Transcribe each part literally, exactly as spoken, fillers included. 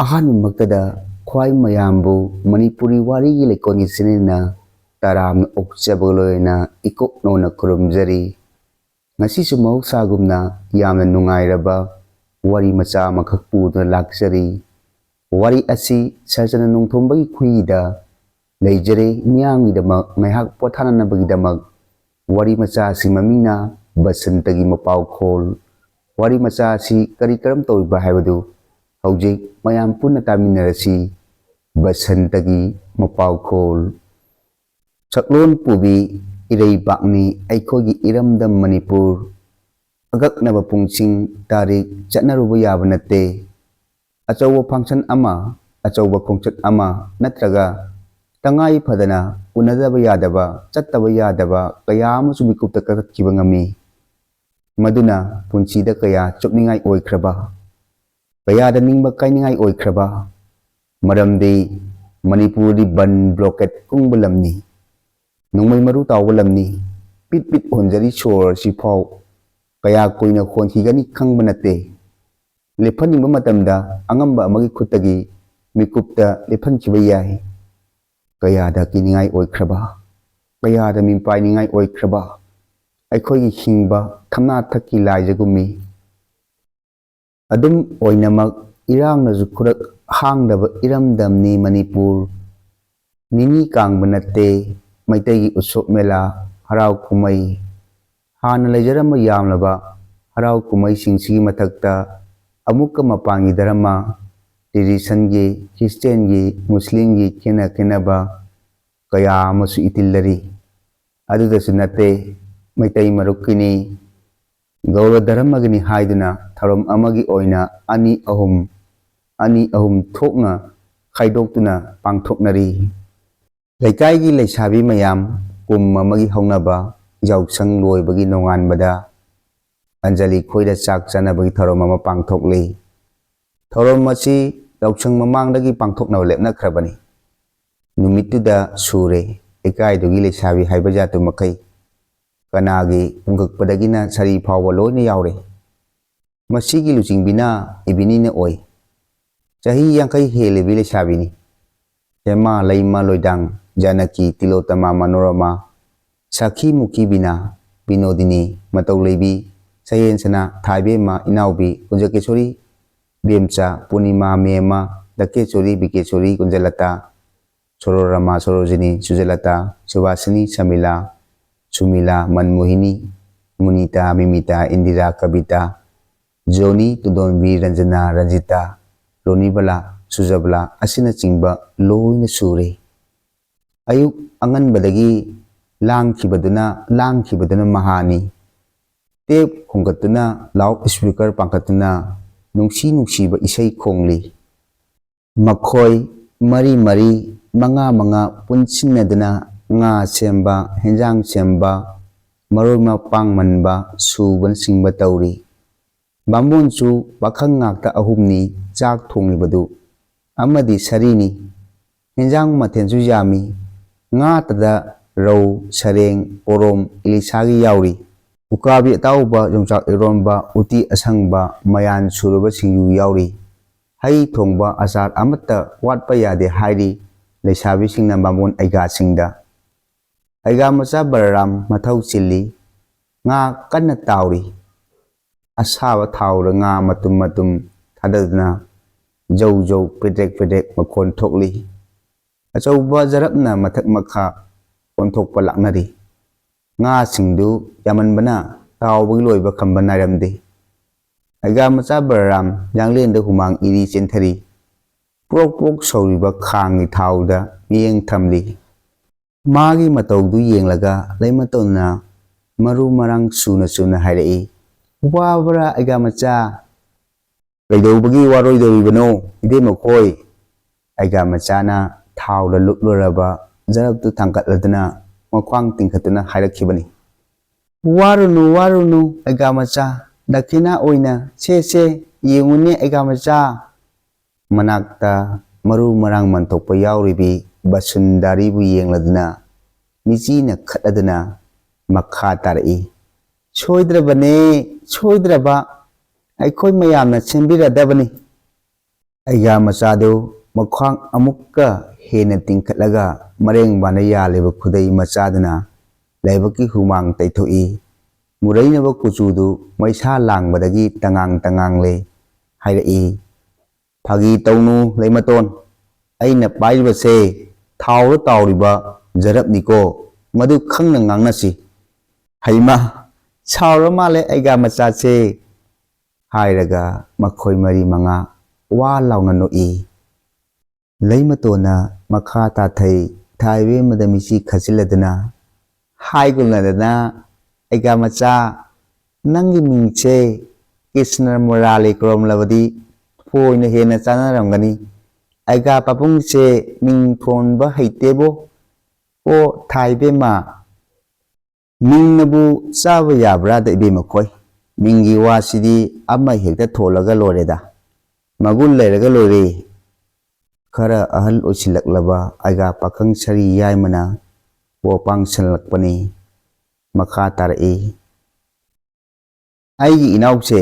ꯑꯍꯥꯟꯕꯃꯛꯇꯗ ꯈ꯭ꯋꯥꯏ ꯃꯌꯥꯝꯕꯨ ꯃꯅꯤꯄꯨꯔꯤ ꯋꯥꯔꯤꯒꯤ ꯂꯩꯀꯣꯜꯒꯤ ꯆꯦꯅꯦꯜꯅ ꯇꯔꯥꯝꯅ ꯑꯣꯛꯆꯕꯒ ꯂꯣꯏꯅꯅ ꯏꯀꯣꯛ ꯅꯧꯅ ꯈꯨꯔꯨꯝꯖꯔꯤ꯫ ꯉꯁꯤꯁꯨ ꯃꯍꯧꯁꯥꯒꯨꯝꯅ ꯌꯥꯝꯅ ꯅꯨꯡꯉꯥꯏꯔꯕ ꯋꯥꯔꯤ ꯃꯆꯥ ꯑꯃꯈꯛ ꯄꯨꯗꯨꯅ ꯂꯥꯛꯆꯔꯤ꯫ ꯋꯥꯔꯤ ꯑꯁꯤ ꯁꯔꯖꯅ ꯅꯣꯡꯊꯣꯝꯕꯒꯤ ꯈꯨꯠꯏꯗ ꯂꯩꯖꯔꯦ꯫ ꯃꯤꯌꯥꯝꯒꯤꯗꯃꯛ ꯉꯥꯏꯍꯥꯛ ꯄꯣꯊꯥꯅꯅꯕꯒꯤꯗꯃꯛ ꯋꯥꯔꯤ ꯃꯆꯥ ꯑꯁꯤ ꯃꯃꯤꯡꯅ ꯕꯁꯟꯇꯒꯤ ꯃꯄꯥꯎꯈꯣꯜ꯫ ꯋꯥꯔꯤ ꯃꯆꯥ ꯑꯁꯤ ꯀꯔꯤ ꯀꯔꯝ ꯇꯧꯔꯤꯕ ꯍꯥꯏꯕꯗꯨ ꯍꯧꯖꯤꯛ ꯃꯌꯥꯝ ꯄꯨꯟꯅ ꯇꯥꯃꯤꯟꯅꯔꯁꯤ꯫ ꯕꯁꯟꯇꯒꯤ ꯃꯄꯥꯎꯈꯣꯜ꯫ ꯁꯛꯂꯣꯟ ꯄꯨꯕꯤ ꯏꯔꯩꯕꯥꯛꯅꯤ ꯑꯩꯈꯣꯏꯒꯤ ꯏꯔꯝꯗꯝ ꯃꯅꯤꯄꯨꯔ꯫ ꯑꯀꯛꯅꯕ ꯄꯨꯡꯁꯤꯡ, ꯇꯥꯔꯤꯛ ꯆꯠꯅꯔꯨꯕ ꯌꯥꯕ ꯅꯠꯇꯦ꯫ ꯑꯆꯧꯕ function ꯑꯃ, ꯑꯆꯧꯕ ꯈꯣꯡꯆꯠ ꯑꯃ ꯅꯠꯇ꯭ꯔꯒ ꯇꯉꯥꯏ ꯐꯗꯅ ꯎꯅꯗꯕ ꯌꯥꯗꯕ, ꯆꯠꯇꯕ ꯌꯥꯗꯕ ꯀꯌꯥ ꯑꯃꯁꯨ ꯃꯤꯀꯨꯞꯇ ꯀꯛꯊꯠꯈꯤꯕ ꯉꯝꯃꯤ꯫ ꯃꯗꯨꯅ ꯄꯨꯟꯁꯤꯗ ꯀꯌꯥ ꯆꯨꯞꯅꯤꯡꯉꯥꯏ ꯑꯣꯏꯈ꯭ꯔꯕ, ꯀꯌꯥꯗ ꯅꯤꯡꯕ ꯀꯥꯏꯅꯤꯡꯉꯥꯏ ꯑꯣꯏꯈ꯭ꯔꯕ꯫ ꯃꯔꯝꯗꯤ ꯃꯅꯤꯄꯨꯔꯗꯤ ꯕꯟ blockade ꯀꯨꯡꯕ ꯂꯝꯅꯤ, ꯅꯣꯡꯃꯩ ꯃꯔꯨ ꯇꯥꯎꯕ ꯂꯝꯅꯤ꯫ ꯄꯤꯠ ꯄꯤꯠ ꯍꯣꯟꯖꯔꯤ ꯁꯣꯔ ꯑꯁꯤꯐꯥꯎ ꯀꯌꯥ ꯀꯨꯏꯅ ꯍꯣꯟꯈꯤꯒꯅꯤ ꯈꯪꯕ ꯅꯠꯇꯦ꯫ ꯂꯦꯞꯍꯟꯅꯤꯡꯕ ꯃꯇꯝꯗ ꯑꯉꯝꯕ ꯑꯃꯒꯤ ꯈꯨꯠꯇꯒꯤ ꯃꯤꯀꯨꯞꯇ ꯂꯦꯞꯍꯟꯈꯤꯕ ꯌꯥꯏ꯫ ꯀꯌꯥꯗ ꯀꯤꯅꯤꯡꯉꯥꯏ ꯑꯣꯏꯈ꯭ꯔꯕ, ꯀꯌꯥꯗ ꯃꯤꯄꯥꯏꯅꯤꯡꯉꯥꯏ ꯑꯣꯏꯈ꯭ꯔꯕ ꯑꯩꯈꯣꯏꯒꯤ ꯍꯤꯡꯕ ꯊꯝꯅꯥ ꯊꯛꯀꯤ ꯂꯥꯏꯖꯒꯨꯝꯃꯤ꯫ ꯑꯗꯨꯝ ꯑꯣꯏꯅꯃꯛ, ꯏꯔꯥꯡꯅꯁꯨ ꯈꯨꯔꯛ ꯍꯥꯡꯗꯕ ꯏꯔꯝꯗꯝꯅꯤ ꯃꯅꯤꯄꯨꯔ꯫ ꯅꯤꯅꯤ ꯀꯥꯡꯕ ꯅꯠꯇꯦ ꯃꯩꯇꯩꯒꯤ ꯎꯠꯁꯣꯞ ꯃꯦꯂꯥ, ꯍꯔꯥꯎ ꯀꯨꯝꯍꯩ꯫ ꯍꯥꯟꯅ ꯂꯩꯖꯔꯝꯕ ꯌꯥꯝꯂꯕ ꯍꯔꯥꯎ ꯀꯨꯝꯍꯩꯁꯤꯡꯁꯤꯒꯤ ꯃꯊꯛꯇ ꯑꯃꯨꯛꯀ ꯃꯄꯥꯟꯒꯤ ꯙꯔꯃ, traditionꯒꯤ, ꯈ꯭ꯔꯤꯁꯇꯦꯟꯒꯤ, ꯃꯨꯁꯂꯤꯝꯒꯤ ꯈꯦꯠꯅ ꯈꯦꯠꯅꯕ ꯀꯌꯥ ꯑꯃꯁꯨ ꯏꯇꯤꯜꯂꯔꯤ꯫ ꯑꯗꯨꯗꯁꯨ ꯅꯠꯇꯦ, ꯃꯩꯇꯩ ꯃꯔꯨꯞꯀꯤꯅꯤ, ꯒꯧꯔ ꯙꯔꯃꯒꯤꯅꯤ ꯍꯥꯏꯗꯨꯅ ꯊꯧꯔꯝ ꯑꯃꯒꯤ ꯑꯣꯏꯅ ꯑꯅꯤ ꯑꯍꯨꯝ, ꯑꯅꯤ ꯑꯍꯨꯝ ꯊꯣꯛꯅ ꯈꯥꯏꯗꯣꯛꯇꯨꯅ ꯄꯥꯡꯊꯣꯛꯅꯔꯤ꯫ ꯂꯩꯀꯥꯏꯒꯤ ꯂꯩꯁꯥꯕꯤ ꯃꯌꯥꯝ ꯀꯨꯝ ꯑꯃꯒꯤ ꯍꯧꯅꯕ ꯌꯥꯎꯁꯪ ꯂꯣꯏꯕꯒꯤ ꯅꯣꯡꯉꯥꯟꯕꯗ ꯑꯟꯖꯂꯤ ꯈꯣꯏꯗ ꯆꯥꯛ ꯆꯥꯅꯕꯒꯤ ꯊꯧꯔꯝ ꯑꯃ ꯄꯥꯡꯊꯣꯛꯂꯤ꯫ ꯊꯧꯔꯝ ꯑꯁꯤ ꯌꯥꯎꯁꯪ ꯃꯃꯥꯡꯗꯒꯤ ꯄꯥꯡꯊꯣꯛꯅꯕ ꯂꯦꯞꯅꯈ꯭ꯔꯕꯅꯤ꯫ ꯅꯨꯃꯤꯠꯇꯨꯗ ꯁꯨꯔꯦ ꯂꯩꯀꯥꯏꯗꯨꯒꯤ ꯂꯩꯁꯥꯕꯤ ꯍꯥꯏꯕ ꯖꯥꯠꯇꯨ ꯃꯈꯩ꯫ ꯀꯅꯥꯒꯤ ꯄꯨꯡꯀꯛꯄꯗꯒꯤꯅ ꯁꯥꯔꯤ ꯐꯥꯎꯕ ꯂꯣꯏꯅ ꯌꯥꯎꯔꯦ꯫ ꯃꯁꯤꯒꯤ ꯂꯨꯆꯤꯡꯕꯤꯅ ꯏꯕꯤꯅꯤꯅ ꯑꯣꯏ꯫ ꯆꯍꯤ ꯌꯥꯡꯈꯩ ꯍꯦꯜꯂꯤꯕꯤ ꯂꯩꯁꯥꯕꯤꯅꯤ꯫ ꯍꯦꯃꯥ, ꯂꯩꯃ, ꯂꯣꯏꯗꯥꯡ, ꯖꯥꯅꯀꯤ, ꯇꯤꯂꯣꯇꯃꯥ, ꯃꯅꯣꯔꯃꯥ, ꯁꯈꯤ, ꯃꯨꯈꯤ, ꯕꯤꯅꯥ, ꯕꯤꯅꯣꯗꯤꯅꯤ, ꯃꯇꯧ ꯂꯩꯕꯤ, ꯁꯍꯦꯟꯁꯅꯥ, ꯊꯥꯏꯕꯦꯝꯃ, ꯏꯅꯥꯎꯕꯤ, ꯀꯨꯟꯖꯀꯦꯁꯣꯔꯤ, ꯕꯦꯝꯆꯥ, ꯄꯨꯔꯅꯤꯃꯥ, ꯃꯦꯝꯃ, ꯗꯀꯦꯁꯣꯔꯤ, ꯕꯤꯀꯦꯁꯣꯔꯤ, ꯀꯨꯟꯖꯂꯇꯥ, ꯁꯣꯔꯣꯔꯃꯥ, ꯁꯣꯔꯣꯖꯤꯅꯤ, ꯁꯨꯖꯂꯇꯥ, ꯁꯨꯚꯥꯁꯤꯅꯤ, ꯁꯃꯤꯂꯥ, ꯁꯨꯃꯤꯂꯥ, ꯃꯟꯃꯣꯍꯤꯅꯤ, ꯃꯨꯅꯤꯇꯥ, ꯃꯤꯃꯤꯇꯥ, ꯏꯟꯗꯤꯔꯥ, ꯀꯕꯤꯇꯥ, ꯖꯣꯅꯤ, ꯇꯨꯗꯣꯟꯕꯤ, ꯔꯟꯖꯅꯥ, ꯔꯟꯖꯤꯇꯥ, ꯔꯣꯅꯤꯕꯂꯥ, ꯁꯨꯖꯕꯂꯥ ꯑꯁꯤꯅꯆꯤꯡꯕ ꯂꯣꯏꯅ ꯁꯨꯔꯦ꯫ ꯑꯌꯨꯛ ꯑꯉꯟꯕꯗꯒꯤ ꯂꯥꯡꯈꯤꯕꯗꯨꯅ, ꯂꯥꯡꯈꯤꯕꯗꯨꯅ ꯃꯍꯥꯅꯤ꯫ ꯇꯦꯞ ꯈꯣꯡꯒꯠꯇꯨꯅ, ꯂꯥꯎꯠ ꯁ꯭ꯄꯤꯀꯔ ꯄꯥꯡꯈꯠꯇꯨꯅ ꯅꯨꯡꯁꯤ ꯅꯨꯡꯁꯤꯕ ꯏꯁꯩ ꯈꯣꯡꯂꯤ꯫ ꯃꯈꯣꯏ ꯃꯔꯤ ꯃꯔꯤ, ꯃꯉꯥ ꯃꯉꯥ ꯄꯨꯟꯁꯤꯟꯅꯗꯨꯅ ꯉꯥ ꯁꯦꯝꯕ, ꯍꯦꯟꯖꯥꯡ ꯁꯦꯝꯕ, ꯃꯔꯣꯏ ꯃꯄꯥꯡ ꯃꯟꯕ, ꯁꯨꯕꯅꯆꯤꯡꯕ ꯇꯧꯔꯤ꯫ ꯕꯥꯃꯣꯟꯁꯨ ꯄꯥꯈꯪ ꯉꯥꯛꯇ ꯑꯍꯨꯝꯅꯤ ꯆꯥꯛ ꯊꯣꯡꯂꯤꯕꯗꯨ, ꯑꯃꯗꯤ ꯁꯥꯔꯤꯅꯤ꯫ ꯍꯦꯟꯖꯥꯡ ꯃꯊꯦꯜꯁꯨ ꯌꯥꯝꯃꯤ꯫ ꯉꯥꯇꯗ ꯔꯧ, ꯁꯔꯦꯡ, ꯄꯣꯔꯣꯝ, ꯏꯂꯤꯁꯥꯒꯤ ꯌꯥꯎꯔꯤ꯫ ꯎꯀꯥꯕꯤ ꯑꯇꯥꯎꯕ, ꯌꯣꯡꯆꯥꯛ ꯏꯔꯣꯟꯕ, ꯎꯇꯤ ꯑꯁꯪꯕ, ꯃꯌꯥꯟ ꯁꯨꯔꯕ ꯁꯤꯡꯖꯨ ꯌꯥꯎꯔꯤ꯫ ꯍꯩ ꯊꯣꯡꯕ, ꯑꯆꯥꯔ ꯑꯃꯠꯇ ꯋꯥꯠꯄ ꯌꯥꯗꯦ ꯍꯥꯏꯔꯤ ꯂꯩꯁꯥꯕꯤꯁꯤꯡꯅ ꯕꯥꯃꯣꯟ ꯑꯩꯒꯥꯁꯤꯡꯗ꯫ ꯑꯩꯒꯥ ꯃꯆꯥ ꯕꯂꯔꯥꯝ ꯃꯊꯧ ꯆꯤꯜꯂꯤ꯫ ꯉꯥ ꯀꯟꯅ ꯇꯥꯎꯔꯤ꯫ ꯑꯁꯥꯕ ꯊꯥꯎꯗ ꯉꯥ ꯃꯇꯨꯝ ꯃꯇꯨꯝ ꯊꯥꯗꯗꯨꯅ ꯖꯧ ꯖꯧ ꯄꯦꯗ꯭ꯔꯦꯛ ꯄꯦꯗ꯭ꯔꯦꯛ ꯃꯈꯣꯟ ꯊꯣꯛꯂꯤ꯫ ꯑꯆꯧꯕ ꯖꯔꯞꯅ ꯃꯊꯛ ꯃꯈꯥ ꯑꯣꯟꯊꯣꯛꯄ ꯂꯥꯛꯅꯔꯤ꯫ ꯉꯥꯁꯤꯡꯗꯨ ꯌꯥꯝꯃꯟꯕꯅ ꯇꯥꯎꯕꯒꯤ ꯂꯣꯏꯕ ꯈꯝꯕ ꯅꯥꯏꯔꯝꯗꯦ꯫ ꯑꯩꯒꯥ ꯃꯆꯥ ꯕꯂꯔꯥꯝ ꯌꯥꯡꯂꯦꯟꯗ ꯍꯨꯃꯥꯡ ꯏꯔꯤ ꯆꯦꯟꯊꯔꯤ꯫ ꯄ꯭ꯔꯣꯛ ꯄ꯭ꯔꯣꯛ ꯁꯧꯔꯤꯕ ꯈꯥꯡꯒꯤ ꯊꯥꯎꯗ ꯃꯤꯠꯌꯦꯡ ꯊꯝꯂꯤ꯫ ꯃꯥꯒꯤ ꯃꯇꯧꯗꯨ ꯌꯦꯡꯂꯒ ꯂꯩꯃꯇꯣꯟꯅ ꯃꯔꯨ ꯃꯔꯥꯡ ꯁꯨꯅ ꯁꯨꯅ ꯍꯥꯏꯔꯛꯏ, "ꯋꯥꯕ꯭ꯔꯥ, ꯑꯩꯒꯥ ꯃꯆꯥ?" "ꯀꯩꯗꯧꯕꯒꯤ ꯋꯥꯔꯣꯏꯗꯧꯔꯤꯕꯅꯣ, ꯏꯕꯦꯝꯃ ꯈꯣꯏ?" ꯑꯩꯒꯥ ꯃꯆꯥꯅ ꯊꯥꯎꯗ ꯂꯨꯞꯂꯨꯔꯕ ꯖꯔꯞꯇꯨ ꯊꯥꯡꯒꯠꯂꯗꯨꯅ ꯃꯈ꯭ꯋꯥꯡ ꯇꯤꯡꯈꯠꯇꯨꯅ ꯍꯥꯏꯔꯛꯈꯤꯕꯅꯤ꯫ "ꯋꯥꯔꯨꯅꯨ, ꯋꯥꯔꯨꯅꯨ, ꯑꯩꯒꯥ ꯃꯆꯥ, ꯗꯈꯤꯅꯥ ꯑꯣꯏꯅ ꯁꯦ, ꯁꯦ, ꯌꯦꯡꯉꯨꯅꯦ, ꯑꯩꯒꯥ ꯃꯆꯥ!" ꯃꯅꯥꯛꯇ ꯃꯔꯨ ꯃꯔꯥꯡ ꯃꯟꯊꯣꯛꯄ ꯌꯥꯎꯔꯤꯕꯤ ꯕꯁꯨꯟꯗꯥꯔꯤꯕꯨ ꯌꯦꯡꯂꯗꯨꯅ ꯃꯤꯆꯤꯅ ꯈꯠꯂꯗꯨꯅ ꯃꯈꯥ ꯇꯥꯔꯛꯏ, "ꯁꯣꯏꯗ꯭ꯔꯕꯅꯦ, ꯁꯣꯏꯗ꯭ꯔꯕ, ꯑꯩꯈꯣꯏ ꯃꯌꯥꯝꯅ ꯁꯦꯝꯕꯤꯔꯗꯕꯅꯤ꯫ ꯑꯩꯒꯥ ꯃꯆꯥꯗꯨ ꯃꯈ꯭ꯋꯥꯡ ꯑꯃꯨꯛꯀ ꯍꯦꯟꯅ ꯇꯤꯡꯈꯠꯂꯒ ꯃꯔꯦꯡꯕꯥꯟꯗ ꯌꯥꯜꯂꯤꯕ ꯈꯨꯗꯩ ꯃꯆꯥꯗꯨꯅ ꯂꯥꯏꯕꯛꯀꯤ ꯍꯨꯃꯥꯡ ꯇꯩꯊꯣꯛꯏ꯫ ꯃꯨꯔꯩꯅꯕ ꯀꯨꯆꯨꯗꯨ ꯃꯩꯁꯥ ꯂꯥꯡꯕꯗꯒꯤ ꯇꯉꯥꯡ ꯇꯉꯥꯡꯂꯦ ꯍꯥꯏꯔꯛꯏ꯫ "ꯐꯥꯒꯤ ꯇꯧꯅꯨ ꯂꯩꯃꯇꯣꯟ, ꯑꯩꯅ ꯄꯥꯏꯔꯤꯕꯁꯦ ꯊꯥꯎꯗ ꯇꯥꯎꯔꯤꯕ ꯖꯔꯞꯅꯤꯀꯣ, ꯃꯗꯨ ꯈꯪꯅ ꯉꯥꯡꯅꯁꯤ꯫" "ꯍꯩꯃꯥ, ꯁꯥꯎꯔ ꯃꯥꯜꯂꯦ ꯑꯩꯒꯥ ꯃꯆꯥꯁꯦ!" ꯍꯥꯏꯔꯒ ꯃꯈꯣꯏ ꯃꯔꯤ ꯃꯉꯥ ꯋꯥ ꯂꯥꯎꯅ ꯅꯣꯛꯏ꯫ ꯂꯩꯃꯇꯣꯟꯅ ꯃꯈꯥ ꯇꯥꯊꯩ ꯊꯥꯏꯕꯦꯝꯃꯗ ꯃꯤꯠꯁꯤ ꯈꯠꯆꯤꯜꯂꯗꯨꯅ, "ꯍꯥꯏꯒꯨꯝꯅꯗꯅ ꯑꯩꯒꯥ ꯃꯆꯥ, ꯅꯪꯒꯤ ꯃꯤꯡꯁꯦ ꯀ꯭ꯔꯤꯁꯅ ꯃꯨꯔꯥꯂꯤ ꯀꯧꯔꯝꯂꯕꯗꯤ ꯊꯣꯏꯅ ꯍꯦꯟꯅ ꯆꯥꯟꯅꯔꯝꯒꯅꯤ꯫ ꯑꯩꯒꯥ ꯄꯥꯕꯨꯡꯁꯦ ꯃꯤꯡ ꯊꯣꯟꯕ ꯍꯩꯇꯦꯕꯣ꯫ ꯑꯣ ꯊꯥꯏꯕꯦꯝꯃ, ꯃꯤꯡꯅꯕꯨ ꯆꯥꯕ ꯌꯥꯕ꯭ꯔꯥꯗ ꯏꯕꯦꯝꯃ ꯈꯣꯏ? ꯃꯤꯡꯒꯤ ꯋꯥꯁꯤꯗꯤ ꯑꯃ ꯍꯦꯛꯇ ꯊꯣꯜꯂꯒ ꯂꯣꯏꯔꯦꯗ꯫ ꯃꯒꯨꯟ ꯂꯩꯔꯒ ꯂꯣꯏꯔꯦ꯫" ꯈꯔ ꯑꯍꯜ ꯑꯣꯏꯁꯤꯜꯂꯛꯂꯕ ꯑꯩꯒꯥ ꯄꯥꯈꯪ ꯁꯥꯔꯤ ꯌꯥꯏꯃꯅ ꯄꯣꯄꯥꯡ ꯁꯜꯂꯛꯄꯅꯤ꯫ ꯃꯈꯥ ꯇꯥꯔꯛꯏ꯫ ꯑꯩꯒꯤ ꯏꯅꯥꯎꯁꯦ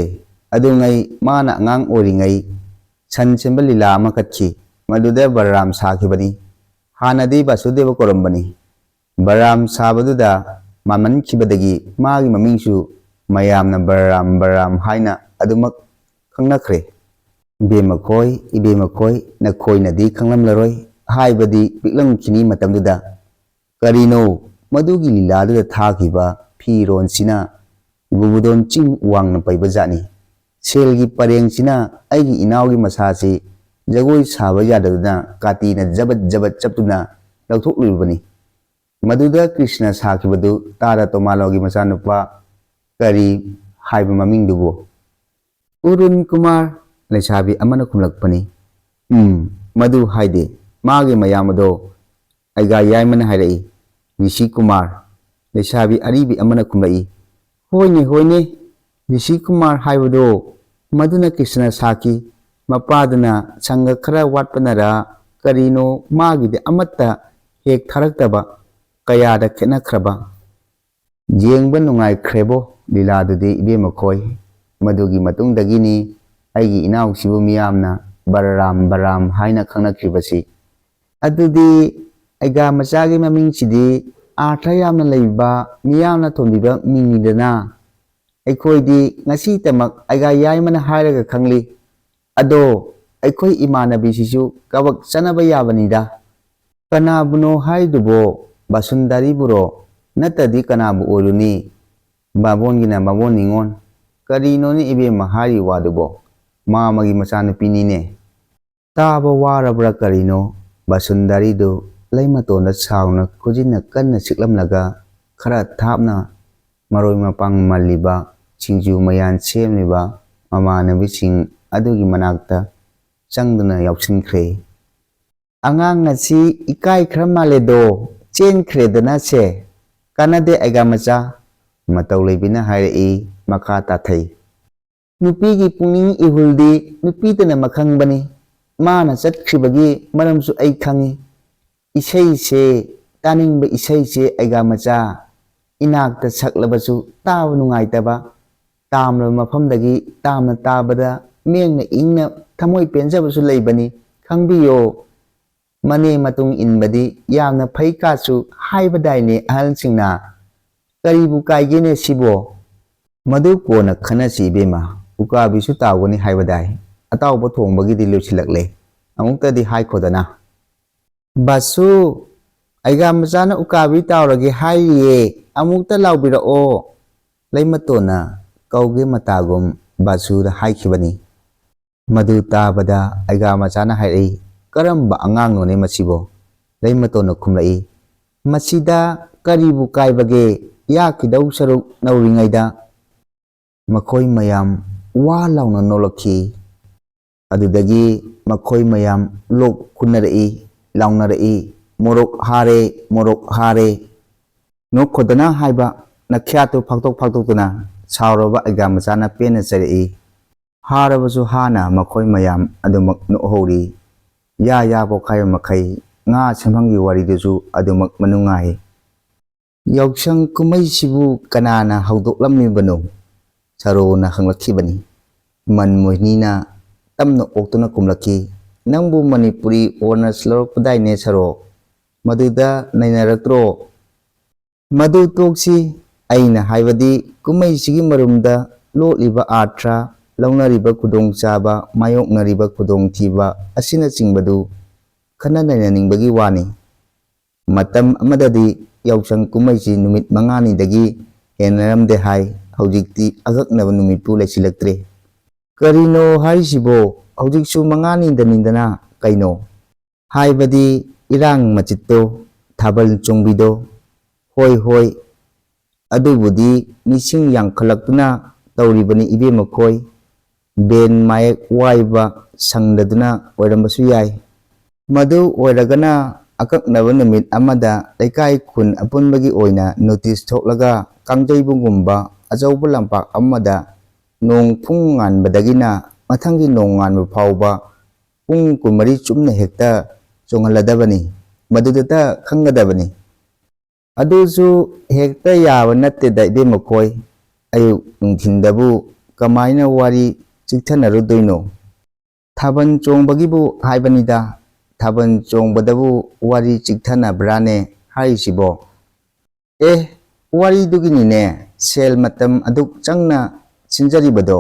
ꯑꯗꯨꯉꯩ ꯃꯥꯅ ꯑꯉꯥꯡ ꯑꯣꯏꯔꯤꯉꯩ ꯁꯟ ꯁꯦꯝꯕ ꯂꯤꯂꯥ ꯑꯃ ꯀꯠꯈꯤ꯫ ꯃꯗꯨꯗ ꯕꯂꯔꯥꯝ ꯁꯥꯈꯤꯕꯅꯤ꯫ ꯍꯥꯟꯅꯗꯤ ꯕꯥꯁꯨꯗꯦꯕ ꯀꯧꯔꯝꯕꯅꯤ꯫ ꯕꯂꯔꯥꯝ ꯁꯥꯕꯗꯨꯗ ꯃꯥꯟꯃꯟꯈꯤꯕꯗꯒꯤ ꯃꯥꯒꯤ ꯃꯃꯤꯡꯁꯨ ꯃꯌꯥꯝꯅ ꯕꯂꯔꯥꯝ, ꯕꯂꯔꯥꯝ ꯍꯥꯏꯅ ꯑꯗꯨꯃꯛ ꯈꯪꯅꯈ꯭ꯔꯦ꯫ ꯏꯕꯦꯝꯃ ꯈꯣꯏ, ꯏꯕꯦꯝꯃ ꯈꯣꯏ, ꯅꯈꯣꯏꯅꯗꯤ ꯈꯪꯂꯝꯂꯔꯣꯏ, ꯍꯥꯏꯕꯗꯤ ꯄꯤꯛꯂꯝꯈꯤꯅꯤ ꯃꯇꯝꯗꯨꯗ꯫ ꯀꯔꯤꯅꯣ ꯃꯗꯨꯒꯤ ꯂꯤꯂꯥꯗꯨꯗ ꯊꯥꯈꯤꯕ ꯐꯤꯔꯣꯟꯁꯤꯅ ꯒꯨꯕꯨꯗꯣꯟ ꯆꯤꯡ ꯋꯥꯡꯅ ꯄꯩꯕ ꯖꯥꯠꯅꯤ꯫ ꯁꯦꯜꯒꯤ ꯄꯔꯦꯡꯁꯤꯅ ꯑꯩꯒꯤ ꯏꯅꯥꯎꯒꯤ ꯃꯁꯥꯁꯤ ꯖꯒꯣꯏ ꯁꯥꯕ ꯌꯥꯗꯗꯨꯅ ꯀꯥꯇꯤꯅ ꯖꯕꯠ ꯖꯕꯠ ꯆꯞꯇꯨꯅ ꯂꯧꯊꯣꯛꯂꯨꯔꯤꯕꯅꯤ꯫ ꯃꯗꯨꯗ ꯀ꯭ꯔꯤꯁꯅ ꯁꯥꯈꯤꯕꯗꯨ ꯇꯥꯔ ꯇꯣꯃꯥꯂꯣꯒꯤ ꯃꯆꯥꯅꯨꯄꯥ ꯀꯔꯤ ꯍꯥꯏꯕ ꯃꯃꯤꯡꯗꯨꯕꯨ? "ꯑꯔꯨꯟ ꯀꯨꯃꯥꯔ", ꯂꯩꯁꯥꯕꯤ ꯑꯃꯅ ꯈꯨꯝꯂꯛꯄꯅꯤ꯫ "ꯎꯝ, ꯃꯗꯨ ꯍꯥꯏꯗꯦ, ꯃꯥꯒꯤ ꯃꯌꯥꯝꯕꯗꯣ ꯑꯩꯒꯥ ꯌꯥꯏꯃꯅ ꯍꯥꯏꯔꯛꯏ, ꯔꯤꯁꯤ ꯀꯨꯃꯥꯔ", ꯂꯩꯁꯥꯕꯤ ꯑꯔꯤꯕꯤ ꯑꯃꯅ ꯈꯨꯝꯂꯛꯏ꯫ "ꯍꯣꯏꯅꯦ, ꯍꯣꯏꯅꯦ, ꯔꯤꯁꯤ ꯀꯨꯃꯥꯔ ꯍꯥꯏꯕꯗꯣ ꯃꯗꯨꯅ ꯀ꯭ꯔꯤꯁꯅ ꯁꯥꯈꯤ꯫ ꯃꯄꯥꯗꯨꯅ ꯁꯪꯒ ꯈꯔ ꯋꯥꯠꯄꯅꯔ ꯀꯔꯤꯅꯣ ꯃꯥꯒꯤꯗꯤ ꯑꯃꯠꯇ ꯍꯦꯛ ꯊꯥꯔꯛꯇꯕ꯫ ꯀꯌꯥꯗ ꯈꯦꯠꯅꯈ꯭ꯔꯕ!" ꯌꯦꯡꯕ ꯅꯨꯡꯉꯥꯏꯈ꯭ꯔꯦꯕꯣ ꯂꯤꯂꯥꯗꯨꯗꯤ ꯏꯕꯦꯝꯃ ꯈꯣꯏ꯫ ꯃꯗꯨꯒꯤ ꯃꯇꯨꯡꯗꯒꯤꯅꯤ ꯑꯩꯒꯤ ꯏꯅꯥꯎꯁꯤꯕꯨ ꯃꯤꯌꯥꯝꯅ ꯕꯔꯥꯔꯥꯝ, ꯕꯔꯥꯔꯥꯝ ꯍꯥꯏꯅ ꯈꯪꯅꯈꯤꯕꯁꯤ꯫ ꯑꯗꯨꯗꯤ ꯑꯩꯒꯥ ꯃꯆꯥꯒꯤ ꯃꯃꯤꯡꯁꯤꯗꯤ ꯑꯥꯔꯊ ꯌꯥꯝꯅ ꯂꯩꯕ, ꯃꯤꯌꯥꯝꯅ ꯊꯣꯟꯕꯤꯕ ꯃꯤꯡꯅꯤꯗꯅ꯫ ꯑꯩꯈꯣꯏꯗꯤ ꯉꯁꯤꯇꯃꯛ ꯑꯩꯒꯥ ꯌꯥꯏꯃꯅ ꯍꯥꯏꯔꯒ ꯈꯪꯂꯤ꯫ ꯑꯗꯣ ꯑꯩꯈꯣꯏ ꯏꯃꯥꯟꯅꯕꯤꯁꯤꯁꯨ ꯀꯕꯛ ꯆꯥꯟꯅꯕ ꯌꯥꯕꯅꯤꯗ꯫ ꯀꯅꯥꯕꯨꯅꯣ ꯍꯥꯏꯗꯨꯕꯣ? ꯕꯥꯁꯨꯟꯗꯥꯔꯤꯕꯨꯔꯣ? ꯅꯠꯇ꯭ꯔꯗꯤ ꯀꯅꯥꯕꯨ ꯑꯣꯏꯔꯨꯅꯤ? ꯕꯥꯕꯣꯟꯒꯤꯅ ꯕꯥꯕꯣꯟ ꯅꯤꯉꯣꯟ꯫ ꯀꯔꯤꯅꯣꯅꯦ ꯏꯕꯦꯝꯃ ꯍꯥꯏꯔꯤ ꯋꯥꯗꯨꯕꯣ? ꯃꯥꯃꯒꯤ ꯃꯆꯥꯅꯨꯄꯤꯅꯤꯅꯦ꯫ ꯇꯥꯕ ꯋꯥꯔꯕ꯭ꯔꯥ ꯀꯔꯤꯅꯣ? ꯕꯥꯁꯨꯟꯗꯥꯔꯤꯗꯨ ꯂꯩꯃꯇꯣꯟꯗ ꯁꯥꯎꯅ ꯈꯨꯖꯤꯟꯅ ꯀꯟꯅ ꯁꯤꯛꯂꯝꯂꯒ ꯈꯔ ꯊꯥꯞꯅ ꯃꯔꯣꯏ ꯃꯄꯥꯡ ꯃꯜꯂꯤꯕ, ꯁꯤꯡꯖꯨ ꯃꯌꯥꯟ ꯁꯦꯝꯂꯤꯕ ꯃꯃꯥꯟꯅꯕꯤꯁꯤꯡ ꯑꯗꯨꯒꯤ ꯃꯅꯥꯛꯇ ꯆꯪꯗꯨꯅ ꯌꯥꯎꯁꯤꯟꯈ꯭ꯔꯦ꯫ "ꯑꯉꯥꯡ ꯑꯁꯤ ꯏꯀꯥꯏ ꯈꯔ ꯃꯥꯜꯂꯦꯗꯣ, ꯆꯦꯟꯈ꯭ꯔꯦꯗꯅ ꯁꯦ꯫ ꯀꯥꯟꯅꯗꯦ ꯑꯩꯒꯥ ꯃꯆꯥ", ꯃꯇꯧ ꯂꯩꯕꯤꯅ ꯍꯥꯏꯔꯛꯏ꯫ ꯃꯈꯥ ꯇꯥꯊꯩ꯫ "ꯅꯨꯄꯤꯒꯤ ꯄꯨꯛꯅꯤꯡ ꯏꯍꯨꯜꯗꯤ ꯅꯨꯄꯤꯇꯅ ꯃꯈꯪꯕꯅꯤ꯫ ꯃꯥꯅ ꯆꯠꯈ꯭ꯔꯤꯕꯒꯤ ꯃꯔꯝꯁꯨ ꯑꯩ ꯈꯪꯏ꯫ ꯏꯁꯩꯁꯦ, ꯇꯥꯅꯤꯡꯕ ꯏꯁꯩꯁꯦ ꯑꯩꯒꯥ ꯃꯆꯥ, ꯏꯅꯥꯛꯇ ꯁꯛꯂꯕꯁꯨ ꯇꯥꯕ ꯅꯨꯡꯉꯥꯏꯇꯕ, ꯇꯥꯝꯂꯕ ꯃꯐꯝꯗꯒꯤ ꯇꯥꯝꯅ ꯇꯥꯕꯗ ꯃꯦꯡꯅ ꯏꯪꯅ ꯊꯃꯣꯏ ꯄꯦꯟꯖꯕꯁꯨ ꯂꯩꯕꯅꯤ꯫ ꯈꯪꯕꯤꯌꯣ, ꯃꯅꯦ ꯃꯇꯨꯡ ꯏꯟꯕꯗꯤ ꯌꯥꯝꯅ ꯐꯩ ꯀꯥꯁꯨ ꯍꯥꯏꯕꯗꯥꯏꯅꯦ ꯑꯍꯜꯁꯤꯡꯅ꯫ ꯀꯔꯤꯕꯨ ꯀꯥꯏꯒꯦꯅꯦ ꯁꯤꯕꯣ?" "ꯃꯗꯨ ꯀꯣꯟꯅ ꯈꯟꯅꯁꯤ ꯏꯕꯦꯝꯃ, ꯎꯀꯥꯕꯤꯁꯨ ꯇꯥꯎꯒꯅꯤ ꯍꯥꯏꯕꯗꯥꯏ꯫ ꯑꯇꯥꯎꯕ ꯊꯣꯡꯕꯒꯤꯗꯤ ꯂꯣꯏꯁꯤꯜꯂꯛꯂꯦ, ꯑꯃꯨꯛꯇꯗꯤ ꯍꯥꯏꯈꯣꯗꯅ꯫" "ꯕꯥꯁꯨ, ꯑꯩꯒꯥ ꯃꯆꯥꯅ ꯎꯀꯥꯕꯤ ꯇꯥꯎꯔꯒꯦ ꯍꯥꯏꯔꯤꯌꯦ, ꯑꯃꯨꯛꯇ ꯂꯥꯎꯕꯤꯔꯛꯑꯣ꯫" ꯂꯩꯃꯇꯣꯟꯅ ꯀꯧꯒꯦ ꯃꯇꯥꯒꯨꯝ ꯕꯥꯁꯨꯗ ꯍꯥꯏꯈꯤꯕꯅꯤ꯫ ꯃꯗꯨ ꯇꯥꯕꯗ ꯑꯩꯒꯥ ꯃꯆꯥꯅ ꯍꯥꯏꯔꯛꯏ, "ꯀꯔꯝꯕ ꯑꯉꯥꯡꯅꯣꯅꯦ ꯃꯁꯤꯕꯣ?" ꯂꯩꯃꯇꯣꯟꯅ ꯈꯨꯝꯂꯛꯏ, "ꯃꯁꯤꯗ ꯀꯔꯤꯕꯨ ꯀꯥꯏꯕꯒꯦ? ꯌꯥꯛꯈꯤꯗꯧ ꯁꯔꯨꯛ ꯅꯧꯔꯤꯉꯩꯗ꯫" ꯃꯈꯣꯏ ꯃꯌꯥꯝ ꯋꯥ ꯂꯥꯎꯅ ꯅꯣꯛꯂꯛꯈꯤ꯫ ꯑꯗꯨꯗꯒꯤ ꯃꯈꯣꯏ ꯃꯌꯥꯝ ꯂꯣꯛ ꯈꯨꯅꯔꯛꯏ, ꯂꯥꯎꯅꯔꯛꯏ, "ꯃꯣꯔꯣꯛ ꯍꯥꯔꯦ, ꯃꯣꯔꯣꯛ ꯍꯥꯔꯦ!" "ꯅꯣꯛꯈꯣꯗꯅ" ꯍꯥꯏꯕ ꯅꯈ꯭ꯌꯥꯠꯇꯨ ꯐꯥꯛꯇꯣꯛ ꯐꯥꯛꯇꯣꯛꯇꯨꯅ ꯁꯥꯎꯔꯕ ꯑꯩꯒꯥ ꯃꯆꯥꯅ ꯄꯦꯟꯅ ꯆꯩꯔꯛꯏ꯫ ꯍꯥꯔꯕꯁꯨ ꯍꯥꯅ ꯃꯈꯣꯏ ꯃꯌꯥꯝ ꯑꯗꯨꯃꯛ ꯅꯣꯛꯍꯧꯔꯤ꯫ ꯌꯥ ꯌꯥ ꯄꯣꯛꯈꯥꯏꯕ ꯃꯈꯩ ꯉꯥ ꯁꯦꯟꯐꯝꯒꯤ ꯋꯥꯔꯤꯗꯨꯁꯨ ꯑꯗꯨꯃꯛ ꯃꯅꯨꯡꯉꯥꯏ꯫ "ꯌꯥꯎꯁꯪ ꯀꯨꯝꯍꯩꯁꯤꯕꯨ ꯀꯅꯥꯅ ꯍꯧꯗꯣꯛꯂꯝꯂꯤꯕꯅꯣ?" ꯁꯔꯣꯅ ꯍꯪꯂꯛꯈꯤꯕꯅꯤ꯫ ꯃꯟ ꯃꯣꯍꯤꯅꯤꯅ ꯇꯞꯅ ꯑꯣꯛꯇꯨꯅ ꯈꯨꯝꯂꯛꯈꯤ, "ꯅꯪꯕꯨ ꯃꯅꯤꯄꯨꯔꯤ ꯑꯣꯅꯔꯁ ꯂꯧꯔꯛꯄꯗꯥꯏꯅꯦ ꯁꯔꯣ? ꯃꯗꯨꯗ ꯅꯩꯅꯔꯛꯇ꯭ꯔꯣ?" "ꯃꯗꯨ ꯇꯣꯛꯁꯤ, ꯑꯩꯅ ꯍꯥꯏꯕꯗꯤ ꯀꯨꯝꯍꯩꯁꯤꯒꯤ ꯃꯔꯨꯝꯗ ꯂꯣꯠꯂꯤꯕ ꯑꯥꯔꯊ, ꯂꯧꯅꯔꯤꯕ ꯈꯨꯗꯣꯡꯆꯥꯕ, ꯃꯥꯌꯣꯛꯅꯔꯤꯕ ꯈꯨꯗꯣꯡꯊꯤꯕ ꯑꯁꯤꯅꯆꯤꯡꯕꯗꯨ ꯈꯟꯅ ꯅꯩꯅꯅꯤꯡꯕꯒꯤ ꯋꯥꯅꯤ꯫ ꯃꯇꯝ ꯑꯃꯗꯗꯤ ꯌꯥꯎꯁꯪ ꯀꯨꯝꯍꯩꯁꯤ ꯅꯨꯃꯤꯠ ꯃꯉꯥꯅꯤꯗꯒꯤ ꯍꯦꯟꯅꯔꯝꯗꯦ ꯍꯥꯏ, ꯍꯧꯖꯤꯛꯇꯤ ꯑꯀꯛꯅꯕ ꯅꯨꯃꯤꯠꯄꯨ ꯂꯩꯁꯤꯜꯂꯛꯇ꯭ꯔꯦ꯫" "ꯀꯔꯤꯅꯣ ꯍꯥꯏꯔꯤꯁꯤꯕꯣ? ꯍꯧꯖꯤꯛꯁꯨ ꯃꯉꯥꯅꯤꯗꯅꯤꯗꯅ ꯀꯩꯅꯣ?" "ꯍꯥꯏꯕꯗꯤ ꯏꯔꯥꯡ ꯃꯆꯤꯠꯇꯣ, ꯊꯥꯕꯜ ꯆꯣꯡꯕꯤꯗꯣ꯫" "ꯍꯣꯏ, ꯍꯣꯏ, ꯑꯗꯨꯕꯨꯗꯤ ꯃꯤꯁꯤꯡ ꯌꯥꯝꯈꯠꯂꯛꯇꯨꯅ ꯇꯧꯔꯤꯕꯅꯤ ꯏꯕꯦꯝꯃ ꯈꯣꯏ꯫ ꯕꯦꯟ ꯃꯥꯌꯦꯛ ꯋꯥꯏꯕ ꯁꯪꯗꯗꯨꯅ ꯑꯣꯏꯔꯝꯕꯁꯨ ꯌꯥꯏ꯫ ꯃꯗꯨ ꯑꯣꯏꯔꯒꯅ ꯑꯀꯛꯅꯕ ꯅꯨꯃꯤꯠ ꯑꯃꯗ ꯂꯩꯀꯥꯏ ꯈꯨꯟ ꯑꯄꯨꯟꯕꯒꯤ ꯑꯣꯏꯅ ꯅꯣꯇꯤꯁ ꯊꯣꯛꯂꯒ ꯀꯥꯡꯖꯩꯕꯨꯡꯒꯨꯝꯕ ꯑꯆꯧꯕ ꯂꯝꯄꯥꯛ ꯑꯃꯗ ꯅꯣꯡ ꯄꯨꯡ ꯉꯥꯟꯕꯗꯒꯤꯅ ꯃꯊꯪꯒꯤ ꯅꯣꯡ ꯉꯥꯟꯕ ꯐꯥꯎꯕ ꯄꯨꯡ ꯀꯨꯟꯃꯔꯤ ꯆꯨꯞꯅ ꯍꯦꯛꯇ ꯆꯣꯡꯍꯜꯂꯗꯕꯅꯤ꯫ ꯃꯗꯨꯗꯇ ꯈꯪꯒꯗꯕꯅꯤ꯫" "ꯑꯗꯨꯁꯨ ꯍꯦꯛꯇ ꯌꯥꯕ ꯅꯠꯇꯦꯗ ꯏꯕꯦꯝꯃ ꯈꯣꯏ꯫ ꯑꯌꯨꯛ ꯅꯨꯡꯊꯤꯟꯗꯕꯨ ꯀꯃꯥꯏꯅ ꯋꯥꯔꯤ ꯆꯤꯛꯊꯅꯔꯨꯗꯣꯏꯅꯣ?" "ꯊꯥꯕꯜ ꯆꯣꯡꯕꯒꯤꯕꯨ ꯍꯥꯏꯕꯅꯤꯗ꯫ ꯊꯥꯕꯜ ꯆꯣꯡꯕꯗꯕꯨ ꯋꯥꯔꯤ ꯆꯤꯛꯊꯅꯕ꯭ꯔꯥꯅꯦ ꯍꯥꯏꯔꯤꯁꯤꯕꯣ?" "ꯑꯦ, ꯋꯥꯔꯤꯗꯨꯒꯤꯅꯤꯅꯦ ꯁꯦꯜ ꯃꯇꯝ ꯑꯗꯨꯛ ꯆꯪꯅ ꯁꯤꯟꯖꯔꯤꯕꯗꯣ꯫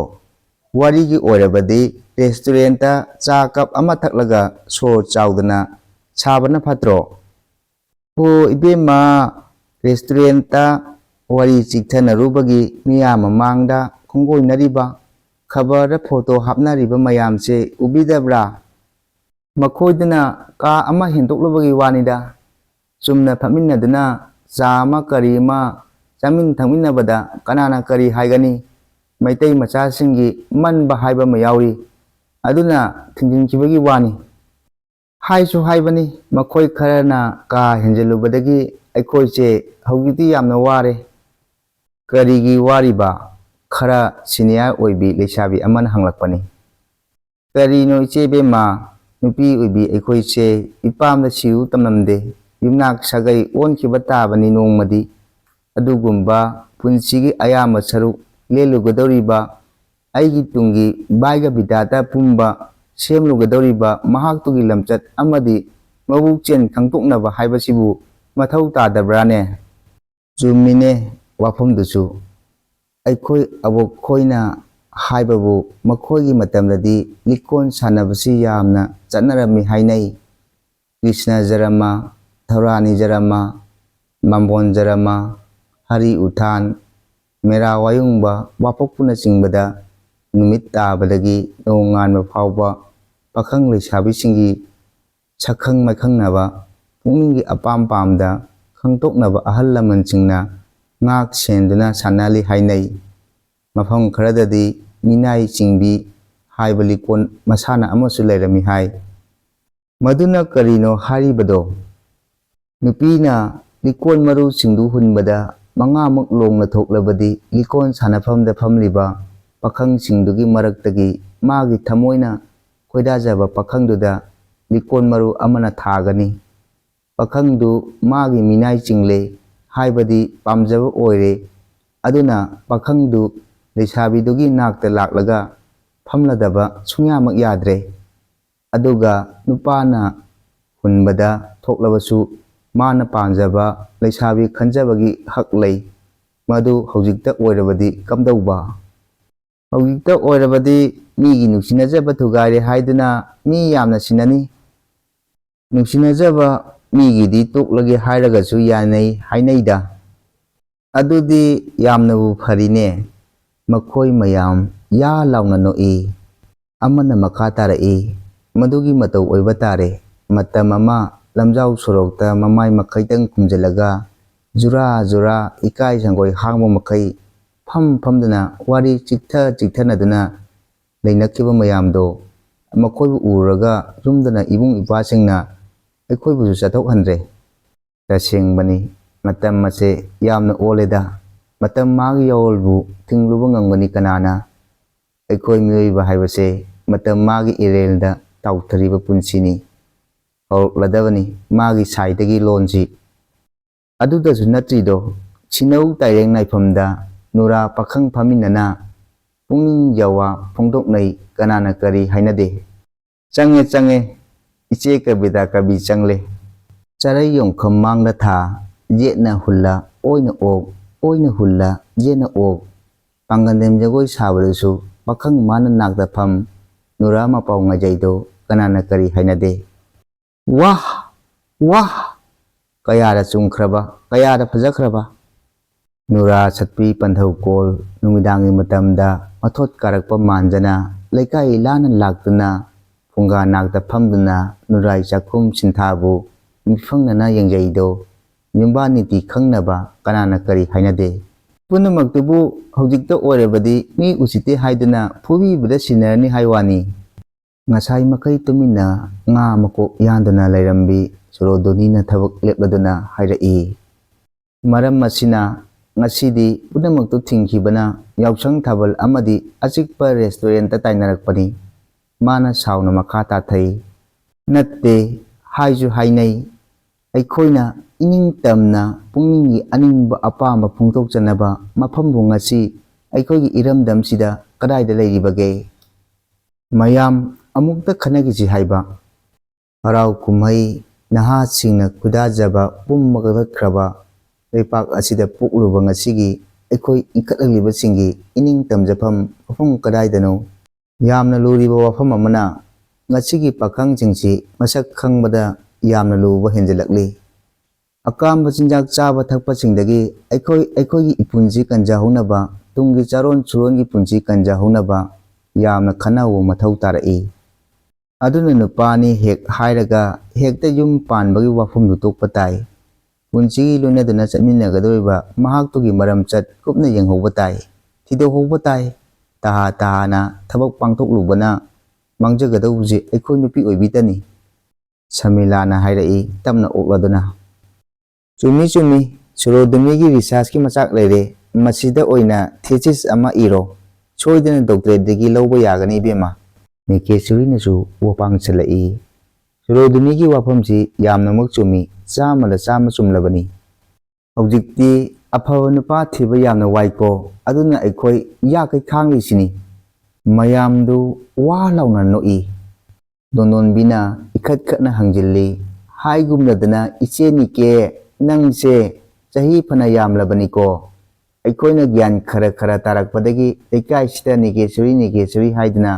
ꯋꯥꯔꯤꯒꯤ ꯑꯣꯏꯔꯕꯗꯤ ꯔꯦꯁꯇꯨꯔꯦꯟꯇ ꯆꯥ ꯀꯞ ꯑꯃ ꯊꯛꯂꯒ ꯁꯣ ꯆꯥꯎꯗꯅ ꯁꯥꯕꯅ ꯐꯠꯇ꯭ꯔꯣ?" "ꯍꯣ ꯏꯕꯦꯝꯃ, ꯔꯦꯁꯇꯨꯔꯦꯟꯇ ꯋꯥꯔꯤ ꯆꯤꯛꯊꯅꯔꯨꯕꯒꯤ ꯃꯤꯌꯥꯝ ꯃꯃꯥꯡꯗ ꯈꯣꯡꯒꯣꯏꯅꯔꯤꯕ, ꯈꯕꯔꯗ ꯐꯣꯇꯣ ꯍꯥꯞꯅꯔꯤꯕ ꯃꯌꯥꯝꯁꯦ ꯎꯕꯤꯗꯕ꯭ꯔꯥ? ꯃꯈꯣꯏꯗꯨꯅ ꯀꯥ ꯑꯃ ꯍꯦꯟꯗꯣꯛꯂꯨꯕꯒꯤ ꯋꯥꯅꯤꯗ꯫ ꯆꯨꯝꯅ ꯐꯝꯃꯤꯟꯅꯗꯨꯅ ꯆꯥ ꯑꯃ ꯀꯔꯤ ꯑꯃ ꯆꯥꯃꯤꯟ ꯊꯛꯃꯤꯟꯅꯕꯗ ꯀꯅꯥꯅ ꯀꯔꯤ ꯍꯥꯏꯒꯅꯤ? ꯃꯩꯇꯩ ꯃꯆꯥꯁꯤꯡꯒꯤ ꯃꯟꯕ ꯍꯥꯏꯕ ꯑꯃ ꯌꯥꯎꯔꯤ꯫ ꯑꯗꯨꯅ ꯊꯤꯡꯖꯤꯟꯈꯤꯕꯒꯤ ꯋꯥꯅꯤ꯫" ꯍꯥꯏꯁꯨ ꯍꯥꯏꯕꯅꯤ, ꯃꯈꯣꯏ ꯈꯔꯅ ꯀꯥ ꯍꯦꯟꯖꯤꯜꯂꯨꯕꯗꯒꯤ ꯑꯩꯈꯣꯏꯁꯦ ꯍꯧꯖꯤꯛꯇꯤ ꯌꯥꯝꯅ ꯋꯥꯔꯦ꯫ "ꯀꯔꯤꯒꯤ ꯋꯥꯔꯤꯕ?" ꯈꯔ ꯁꯤꯅꯤꯌꯥꯔ ꯑꯣꯏꯕꯤ ꯂꯩꯁꯥꯕꯤ ꯑꯃꯅ ꯍꯪꯂꯛꯄꯅꯤ꯫ "ꯀꯔꯤꯅꯣ ꯏꯆꯦ ꯏꯕꯦꯝꯃ, ꯅꯨꯄꯤ ꯑꯣꯏꯕꯤ ꯑꯩꯈꯣꯏꯁꯦ ꯏꯄꯥꯝꯗ ꯁꯤꯎ ꯇꯝꯂꯝꯗꯦ, ꯌꯨꯝꯅꯥꯛ ꯁꯥꯒꯩ ꯑꯣꯟꯈꯤꯕ ꯇꯥꯕꯅꯤ ꯅꯣꯡꯃꯗꯤ꯫ ꯑꯗꯨꯒꯨꯝꯕ ꯄꯨꯟꯁꯤꯒꯤ ꯑꯌꯥꯝꯕ ꯁꯔꯨꯛ ꯂꯦꯜꯂꯨꯒꯗꯧꯔꯤꯕ ꯑꯩꯒꯤ ꯇꯨꯡꯒꯤ ꯚꯥꯏꯒ ꯕꯤꯗꯥꯇ ꯄꯨꯝꯕ ꯁꯦꯝꯂꯨꯒꯗꯧꯔꯤꯕ ꯃꯍꯥꯛꯇꯨꯒꯤ ꯂꯝꯆꯠ ꯑꯃꯗꯤ ꯃꯕꯨꯛ ꯆꯦꯟ ꯈꯪꯗꯣꯛꯅꯕ ꯍꯥꯏꯕꯁꯤꯕꯨ ꯃꯊꯧ ꯇꯥꯗꯕ꯭ꯔꯥꯅꯦ? ꯆꯨꯝꯃꯤꯅꯦ ꯋꯥꯐꯝꯗꯨꯁꯨ꯫ ꯑꯩꯈꯣꯏ ꯑꯕꯣꯛꯈꯣꯏꯅ ꯍꯥꯏꯕꯕꯨ ꯃꯈꯣꯏꯒꯤ ꯃꯇꯝꯗꯗꯤ ꯂꯤꯛꯀꯣꯟ ꯁꯥꯟꯅꯕꯁꯤ ꯌꯥꯝꯅ ꯆꯠꯅꯔꯝꯃꯤ ꯍꯥꯏꯅꯩ꯫ ꯀ꯭ꯔꯤꯁꯅ ꯖꯔꯃ, ꯊꯧꯔꯥꯅꯤ ꯖꯔꯃ, ꯃꯥꯝꯕꯣꯟ ꯖꯔꯃ, ꯍꯔꯤ ꯎꯊꯥꯟ, ꯃꯦꯔꯥ ꯋꯥꯌꯨꯡꯕ ꯋꯥꯄꯣꯛꯄꯅꯆꯤꯡꯕꯗ ꯅꯨꯃꯤꯠ ꯇꯥꯕꯗꯒꯤ ꯅꯣꯡꯉꯥꯟꯕ ꯐꯥꯎꯕ ꯄꯥꯈꯪ ꯂꯩꯁꯥꯕꯤꯁꯤꯡꯒꯤ ꯁꯛꯈꯪ ꯃꯥꯏꯈꯪꯅꯕ, ꯄꯨꯛꯅꯤꯡꯒꯤ ꯑꯄꯥꯝ ꯄꯥꯝꯗ ꯈꯪꯗꯣꯛꯅꯕ ꯑꯍꯜ ꯂꯃꯟꯁꯤꯡꯅ ꯉꯥꯛ ꯁꯦꯟꯗꯨꯅ ꯁꯥꯟꯅꯍꯜꯂꯤ ꯍꯥꯏꯅꯩ꯫ ꯃꯐꯝ ꯈꯔꯗꯗꯤ ꯃꯤꯅꯥꯏ ꯆꯤꯡꯕꯤ ꯍꯥꯏꯕ ꯂꯤꯀꯣꯟ ꯃꯁꯥꯟꯅ ꯑꯃꯁꯨ ꯂꯩꯔꯝꯃꯤ ꯍꯥꯏ꯫ ꯃꯗꯨꯅ ꯀꯔꯤꯅꯣ ꯍꯥꯏꯔꯤꯕꯗꯣ? ꯅꯨꯄꯤꯅ ꯂꯤꯀꯣꯟ ꯃꯔꯨꯁꯤꯡꯗꯨ ꯍꯨꯟꯕꯗ ꯃꯉꯥꯃꯨꯛ ꯂꯣꯡꯅ ꯊꯣꯛꯂꯕꯗꯤ ꯂꯤꯀꯣꯟ ꯁꯥꯟꯅꯐꯝꯗ ꯐꯝꯂꯤꯕ ꯄꯥꯈꯪꯁꯤꯡꯗꯨꯒꯤ ꯃꯔꯛꯇꯒꯤ ꯃꯥꯒꯤ ꯊꯃꯣꯏꯅ ꯈꯣꯏꯗꯥꯖꯕ ꯄꯥꯈꯪꯗꯨꯗ ꯂꯤꯀꯣꯟ ꯃꯔꯨ ꯑꯃꯅ ꯊꯥꯒꯅꯤ꯫ ꯄꯥꯈꯪꯗꯨ ꯃꯥꯒꯤ ꯃꯤꯅꯥꯏ ꯆꯤꯡꯂꯦ ꯍꯥꯏꯕꯗꯤ ꯄꯥꯝꯖꯕ ꯑꯣꯏꯔꯦ꯫ ꯑꯗꯨꯅ ꯄꯥꯈꯪꯗꯨ ꯂꯩꯁꯥꯕꯤꯗꯨꯒꯤ ꯅꯥꯛꯇ ꯂꯥꯛꯂꯒ ꯐꯝꯂꯗꯕ ꯁꯨꯡꯌꯥꯃꯛ ꯌꯥꯗ꯭ꯔꯦ꯫ ꯑꯗꯨꯒ ꯅꯨꯄꯥꯅ ꯍꯨꯟꯕꯗ ꯊꯣꯛꯂꯕꯁꯨ ꯃꯥꯅ ꯄꯥꯝꯖꯕ ꯂꯩꯁꯥꯕꯤ ꯈꯟꯖꯕꯒꯤ ꯍꯛ ꯂꯩ꯫ ꯃꯗꯨ ꯍꯧꯖꯤꯛꯇ ꯑꯣꯏꯔꯕꯗꯤ ꯀꯝꯗꯧꯕ? ꯍꯧꯖꯤꯛꯇ ꯑꯣꯏꯔꯕꯗꯤ ꯃꯤꯒꯤ ꯅꯨꯡꯁꯤꯅꯖꯕ ꯊꯨꯒꯥꯏꯔꯦ ꯍꯥꯏꯗꯨꯅ ꯃꯤ ꯌꯥꯝꯅ ꯁꯤꯟꯅꯅꯤ꯫ ꯅꯨꯡꯁꯤꯅꯖꯕ ꯃꯤꯒꯤꯗꯤ ꯇꯣꯛꯂꯒꯦ ꯍꯥꯏꯔꯒꯁꯨ ꯌꯥꯅꯩ ꯍꯥꯏꯅꯩꯗ꯫ ꯑꯗꯨꯗꯤ ꯌꯥꯝꯅꯕꯨ ꯐꯔꯤꯅꯦ꯫ ꯃꯈꯣꯏ ꯃꯌꯥꯝ ꯌꯥ ꯂꯥꯎꯅ ꯅꯣꯛꯏ꯫ ꯑꯃꯅ ꯃꯈꯥ ꯇꯥꯔꯛꯏ, "ꯃꯗꯨꯒꯤ ꯃꯇꯧ ꯑꯣꯏꯕ ꯇꯥꯔꯦ꯫ ꯃꯇꯝ ꯑꯃ ꯂꯝꯖꯥꯎ ꯁꯣꯔꯣꯛꯇ ꯃꯃꯥꯏ ꯃꯈꯩꯇꯪ ꯈꯨꯝꯖꯤꯜꯂꯒ ꯖꯨꯔꯥ ꯖꯨꯔꯥ ꯏꯀꯥꯏ ꯁꯪꯒꯣꯏ ꯍꯥꯡꯕ ꯃꯈꯩ ꯐꯝ ꯐꯝꯗꯨꯅ ꯋꯥꯔꯤ ꯆꯤꯛꯊ ꯆꯤꯛꯊꯅꯗꯨꯅ ꯂꯩꯅꯈꯤꯕ ꯃꯌꯥꯝꯗꯣ ꯃꯈꯣꯏꯕꯨ ꯎꯔꯒ ꯌꯨꯝꯗꯅ ꯏꯕꯨꯡ ꯏꯄ꯭ꯋꯥꯁꯤꯡꯅ ꯑꯩꯈꯣꯏꯕꯨꯁꯨ ꯆꯠꯊꯣꯛꯍꯟꯗ꯭ꯔꯦ꯫ ꯇꯁꯦꯡꯕꯅꯤ, ꯃꯇꯝ ꯑꯁꯦ ꯌꯥꯝꯅ ꯑꯣꯜꯂꯦꯗ꯫ ꯃꯇꯝ ꯃꯥꯒꯤ ꯌꯥꯋꯣꯜꯕꯨ ꯊꯤꯡꯂꯨꯕ ꯉꯝꯒꯅꯤ ꯀꯅꯥꯅ? ꯑꯩꯈꯣꯏ ꯃꯤꯑꯣꯏꯕ ꯍꯥꯏꯕꯁꯦ ꯃꯇꯝ ꯃꯥꯒꯤ ꯏꯔꯦꯜꯗ ꯇꯥꯎꯊꯔꯤꯕ ꯄꯨꯟꯁꯤꯅꯤ꯫ ꯍꯧꯔꯛꯂꯗꯕꯅꯤ ꯃꯥꯒꯤ ꯁꯥꯏꯗꯒꯤ ꯂꯣꯟꯁꯤ꯫ ꯑꯗꯨꯗꯁꯨ ꯅꯠꯇ꯭ꯔꯤꯗꯣ, ꯁꯤꯅꯧ ꯇꯥꯏꯔꯦꯡ ꯅꯥꯏꯐꯝꯗ ꯅꯨꯔꯥ ꯄꯥꯈꯪ ꯐꯝꯃꯤꯟꯅꯅ ꯄꯨꯛꯅꯤꯡ ꯌꯥꯋꯥ ꯐꯣꯡꯗꯣꯛꯅꯩ, ꯀꯅꯥꯅ ꯀꯔꯤ ꯍꯥꯏꯅꯗꯦ꯫ ꯆꯪꯉꯦ, ꯆꯪꯉꯦ, ꯏꯆꯦ ꯀꯕꯤꯇꯥ ꯀꯕꯤ ꯆꯪꯂꯦ꯫ ꯆꯔꯩ ꯌꯣꯡꯈꯝ ꯃꯥꯡꯗ ꯊꯥ, ꯌꯦꯠꯅ ꯍꯨꯜꯂ, ꯑꯣꯏꯅ ꯑꯣꯛ, ꯑꯣꯏꯅ ꯍꯨꯜꯂ, ꯌꯦꯠꯅ ꯑꯣꯛ꯫ ꯄꯥꯡꯒꯟꯗꯦꯝ ꯖꯒꯣꯏ ꯁꯥꯕꯗꯁꯨ ꯄꯥꯈꯪ ꯃꯥꯅ ꯅꯥꯛꯇ ꯐꯝ, ꯅꯨꯔꯥ ꯃꯄꯥꯎ ꯉꯥꯏꯖꯩꯗꯣ ꯀꯅꯥꯅ ꯀꯔꯤ ꯍꯥꯏꯅꯗꯦ꯫ ꯋꯥꯍ! ꯋꯥꯍ! ꯀꯌꯥꯗ ꯆꯨꯝꯈ꯭ꯔꯕ, ꯀꯌꯥꯗ ꯐꯖꯈ꯭ꯔꯕ! ꯅꯨꯔꯥ ꯁꯠꯄꯤ ꯄꯟꯊꯧꯀꯣꯜ ꯅꯨꯃꯤꯗꯥꯡꯒꯤ ꯃꯇꯝꯗ ꯃꯊꯣꯠ ꯀꯥꯔꯛꯄ ꯃꯥꯟꯖꯅ ꯂꯩꯀꯥꯏ ꯂꯥꯟꯅ ꯂꯥꯛꯇꯨꯅ ꯐꯨꯡꯒꯥ ꯅꯥꯛꯇ ꯐꯝꯗꯨꯅ ꯅꯨꯔꯥꯏ ꯆꯥꯛꯈꯨꯝ ꯁꯤꯟꯊꯥꯕꯨ ꯃꯤꯠꯐꯪꯅꯅ ꯌꯦꯡꯖꯩꯗꯣ ꯌꯨꯝꯕꯥꯟ ꯅꯤꯇꯤ ꯈꯪꯅꯕ ꯀꯅꯥꯅ ꯀꯔꯤ ꯍꯥꯏꯅꯗꯦ꯫ ꯄꯨꯝꯅꯃꯛꯇꯨꯕꯨ ꯍꯧꯖꯤꯛꯇ ꯑꯣꯏꯔꯕꯗꯤ ꯃꯤ ꯎꯁꯤꯠꯇꯦ ꯍꯥꯏꯗꯨꯅ ꯐꯨꯕꯤꯕꯗ ꯁꯤꯟꯅꯔꯅꯤ ꯍꯥꯏ ꯋꯥꯅꯤ꯫ ꯉꯁꯥꯏ ꯃꯈꯩ ꯇꯨꯃꯤꯟꯅ ꯉꯥ ꯃꯀꯣꯛ ꯌꯥꯟꯗꯨꯅ ꯂꯩꯔꯝꯕꯤ ꯁꯣꯔꯣꯗꯣꯅꯤꯅ ꯊꯕꯛ ꯂꯦꯞꯂꯗꯨꯅ ꯍꯥꯏꯔꯛꯏ꯫ ꯃꯔꯝ ꯑꯁꯤꯅ ꯉꯁꯤꯗꯤ ꯄꯨꯝꯅꯃꯛꯇꯨ ꯊꯤꯡꯈꯤꯕꯅ ꯌꯥꯎꯁꯪ ꯊꯥꯕꯜ ꯑꯃꯗꯤ ꯑꯆꯤꯛꯄ ꯔꯦꯁꯇꯨꯔꯦꯟꯇ ꯇꯥꯏꯅꯔꯛꯄꯅꯤ꯫ ꯃꯥꯅ ꯁꯥꯎꯅ ꯃꯈꯥ ꯇꯥꯊꯩ꯫ ꯅꯠꯇꯦ, ꯍꯥꯏꯁꯨ ꯍꯥꯏꯅꯩ꯫ ꯑꯩꯈꯣꯏꯅ ꯏꯅꯤꯡ ꯇꯝꯅ ꯄꯨꯛꯅꯤꯡꯒꯤ ꯑꯅꯤꯡꯕ ꯑꯄꯥꯝꯕ ꯐꯣꯡꯗꯣꯛꯆꯅꯕ ꯃꯐꯝꯕꯨ ꯉꯁꯤ ꯑꯩꯈꯣꯏꯒꯤ ꯏꯔꯝꯗꯝꯁꯤꯗ ꯀꯗꯥꯏꯗ ꯂꯩꯔꯤꯕꯒꯦ? ꯃꯌꯥꯝ ꯑꯃꯨꯛꯇ ꯈꯟꯅꯈꯤꯁꯤ ꯍꯥꯏꯕ꯫ ꯍꯔꯥꯎ ꯀꯨꯝꯍꯩ, ꯅꯍꯥꯁꯤꯡꯅ ꯈꯨꯗꯥꯖꯕ ꯄꯨꯝꯕ ꯀꯛꯊꯠꯈ꯭ꯔꯕ ꯂꯩꯄꯥꯛ ꯑꯁꯤꯗ ꯄꯣꯛꯂꯨꯕ ꯉꯁꯤꯒꯤ ꯑꯩꯈꯣꯏ ꯏꯟꯈꯠꯂꯛꯂꯤꯕꯁꯤꯡꯒꯤ ꯏꯅꯤꯡ ꯇꯝꯖꯐꯝ ꯃꯐꯝ ꯀꯗꯥꯏꯗꯅꯣ? ꯌꯥꯝꯅ ꯂꯨꯔꯤꯕ ꯋꯥꯐꯝ ꯑꯃꯅ ꯉꯁꯤꯒꯤ ꯄꯥꯈꯪꯁꯤꯡꯁꯤ ꯃꯁꯛ ꯈꯪꯕꯗ ꯌꯥꯝꯅ ꯂꯨꯕ ꯍꯦꯟꯖꯤꯜꯂꯛꯂꯤ꯫ ꯑꯀꯥꯝꯕ ꯆꯤꯟꯖꯥꯛ ꯆꯥꯕ ꯊꯛꯄꯁꯤꯡꯗꯒꯤ ꯑꯩꯈꯣꯏ, ꯑꯩꯈꯣꯏꯒꯤ ꯏꯄꯨꯟꯁꯤ ꯀꯟꯖꯍꯧꯅꯕ, ꯇꯨꯡꯒꯤ ꯆꯥꯔꯣꯟ ꯁꯨꯔꯣꯟꯒꯤ ꯄꯨꯟꯁꯤ ꯀꯟꯖꯍꯧꯅꯕ ꯌꯥꯝꯅ ꯈꯟꯅꯍꯧꯕ ꯃꯊꯧ ꯇꯥꯔꯛꯏ꯫ ꯑꯗꯨꯅ ꯅꯨꯄꯥꯅꯤ ꯍꯦꯛ ꯍꯥꯏꯔꯒ ꯍꯦꯛꯇ ꯌꯨꯝ ꯄꯥꯟꯕꯒꯤ ꯋꯥꯐꯝꯗꯨ ꯇꯣꯛꯄ ꯇꯥꯏ꯫ ꯄꯨꯟꯁꯤꯒꯤ ꯂꯣꯏꯅꯗꯨꯅ ꯆꯠꯃꯤꯟꯅꯒꯗꯧꯔꯤꯕ ꯃꯍꯥꯛꯇꯨꯒꯤ ꯃꯔꯝꯆꯠ ꯀꯨꯞꯅ ꯌꯦꯡꯍꯧꯕ ꯇꯥꯏ, ꯊꯤꯗꯣꯛꯍꯧꯕ ꯇꯥꯏ꯫ ꯇꯍꯥ ꯇꯍꯥꯅ ꯊꯕꯛ ꯄꯥꯡꯊꯣꯛꯂꯨꯕꯅ ꯃꯥꯡꯖꯒꯗꯧꯕꯁꯤ ꯑꯩꯈꯣꯏ ꯅꯨꯄꯤ ꯑꯣꯏꯕꯤꯗꯅꯤ꯫ ꯁꯃꯤꯂꯥꯅ ꯍꯥꯏꯔꯛꯏ ꯇꯞꯅ ꯑꯣꯛꯂꯗꯨꯅ꯫ ꯆꯨꯝꯃꯤ, ꯆꯨꯝꯃꯤ, ꯁꯨꯔꯣꯗꯨꯃꯤꯒꯤ ꯔꯤꯁꯥꯔꯆꯀꯤ ꯃꯆꯥꯛ ꯂꯩꯔꯦ, ꯃꯁꯤꯗ ꯑꯣꯏꯅ ꯊꯤꯁꯤꯁ ꯑꯃ ꯏꯔꯣ, ꯁꯣꯏꯗꯅ ꯗꯣꯛꯇꯔꯦꯠꯇꯒꯤ ꯂꯧꯕ ꯌꯥꯒꯅꯤ ꯏꯕꯦꯝꯃ꯫ ꯅꯤꯀꯦꯁꯨꯔꯤꯅꯁꯨ ꯋꯥꯄꯥꯡ ꯆꯜꯂꯛꯏ꯫ ꯁꯨꯔꯣꯗꯨꯃꯤꯒꯤ ꯋꯥꯐꯝꯁꯤ ꯌꯥꯝꯅꯃꯛ ꯆꯨꯝꯃꯤ, ꯆꯥꯝꯃꯗ ꯆꯥꯝꯃ ꯆꯨꯝꯂꯕꯅꯤ꯫ ꯍꯧꯖꯤꯛꯇꯤ ꯑꯐꯕ ꯅꯨꯄꯥ ꯊꯤꯕ ꯌꯥꯝꯅ ꯋꯥꯏꯀꯣ, ꯑꯗꯨꯅ ꯑꯩꯈꯣꯏ ꯌꯥꯈꯩ ꯈꯥꯡꯂꯤꯁꯤꯅꯤ꯫ ꯃꯌꯥꯝꯗꯨ ꯋꯥ ꯂꯥꯎꯅ ꯅꯣꯛꯏ꯫ ꯇꯣꯟꯗꯣꯟꯕꯤꯅ ꯏꯈꯠ ꯈꯠꯅ ꯍꯪꯖꯤꯜꯂꯤ꯫ ꯍꯥꯏꯒꯨꯝꯅꯗꯅ, "ꯏꯆꯦ ꯅꯤꯀꯦ, ꯅꯪꯁꯦ ꯆꯍꯤ ꯐꯅ ꯌꯥꯝꯂꯕꯅꯤꯀꯣ꯫ ꯑꯩꯈꯣꯏꯅ ꯒ꯭ꯌꯥꯟ ꯈꯔ ꯈꯔ ꯇꯥꯔꯛꯄꯗꯒꯤ ꯂꯩꯀꯥꯏꯁꯤꯗ ꯅꯤꯀꯦꯁꯣꯔꯤ, ꯅꯤꯀꯦꯁꯣꯔꯤ ꯍꯥꯏꯗꯨꯅ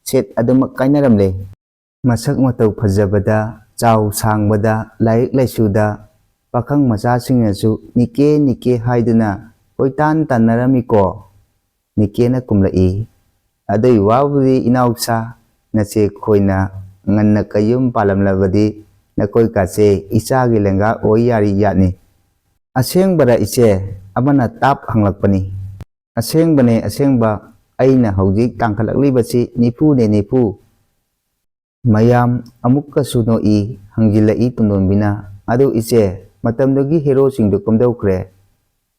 ꯁꯦꯠ ꯑꯗꯨꯃꯛ ꯀꯥꯏꯅꯔꯝꯂꯦ꯫ ꯃꯁꯛ ꯃꯇꯧ ꯐꯖꯕꯗ, ꯆꯥꯎ ꯁꯥꯡꯕꯗ, ꯂꯥꯏꯔꯤꯛ ꯂꯥꯏꯁꯨꯗ ꯄꯥꯈꯪ ꯃꯆꯥꯁꯤꯡꯅꯁꯨ ꯅꯤꯀꯦ ꯅꯤꯀꯦ ꯍꯥꯏꯗꯨꯅ ꯀꯣꯏꯇꯥꯟ ꯇꯥꯟꯅꯔꯝꯃꯤꯀꯣ?" ꯅꯤꯀꯦꯅ ꯀꯨꯝꯂꯛꯏ꯫ "ꯑꯗꯨꯏ ꯋꯥꯕꯨꯗꯤ ꯏꯅꯥꯎꯆꯥ, ꯅꯆꯦ ꯈꯣꯏꯅ ꯉꯟꯅ ꯀꯌꯨꯝ ꯄꯥꯜꯂꯝꯂꯕꯗꯤ ꯅꯈꯣꯏ ꯀꯥꯁꯦ ꯏꯆꯥꯒꯤ ꯂꯦꯡꯒꯥ ꯑꯣꯏ ꯌꯥꯔꯤ ꯌꯥꯠꯅꯤ꯫" "ꯑꯁꯦꯡꯕꯔ ꯏꯆꯦ?" ꯑꯃꯅ ꯇꯥꯞ ꯍꯪꯂꯛꯄꯅꯤ꯫ "ꯑꯁꯦꯡꯕꯅꯦ, ꯑꯁꯦꯡꯕ꯫ ꯑꯩꯅ ꯍꯧꯖꯤꯛ ꯇꯥꯡꯈꯠꯂꯛꯂꯤꯕꯁꯤ ꯅꯤꯐꯨꯅꯦ, ꯅꯤꯐꯨ꯫" ꯃꯌꯥꯝ ꯑꯃꯨꯛꯀꯁꯨ ꯅꯣꯛꯏ꯫ ꯍꯪꯖꯤꯜꯂꯛꯏ ꯇꯣꯟꯗꯣꯟꯕꯤꯅ, "ꯑꯗꯨ ꯏꯆꯦ, ꯃꯇꯝꯗꯨꯒꯤ ꯍꯦꯔꯣꯁꯤꯡꯗꯨ ꯀꯝꯗꯧꯈ꯭ꯔꯦ?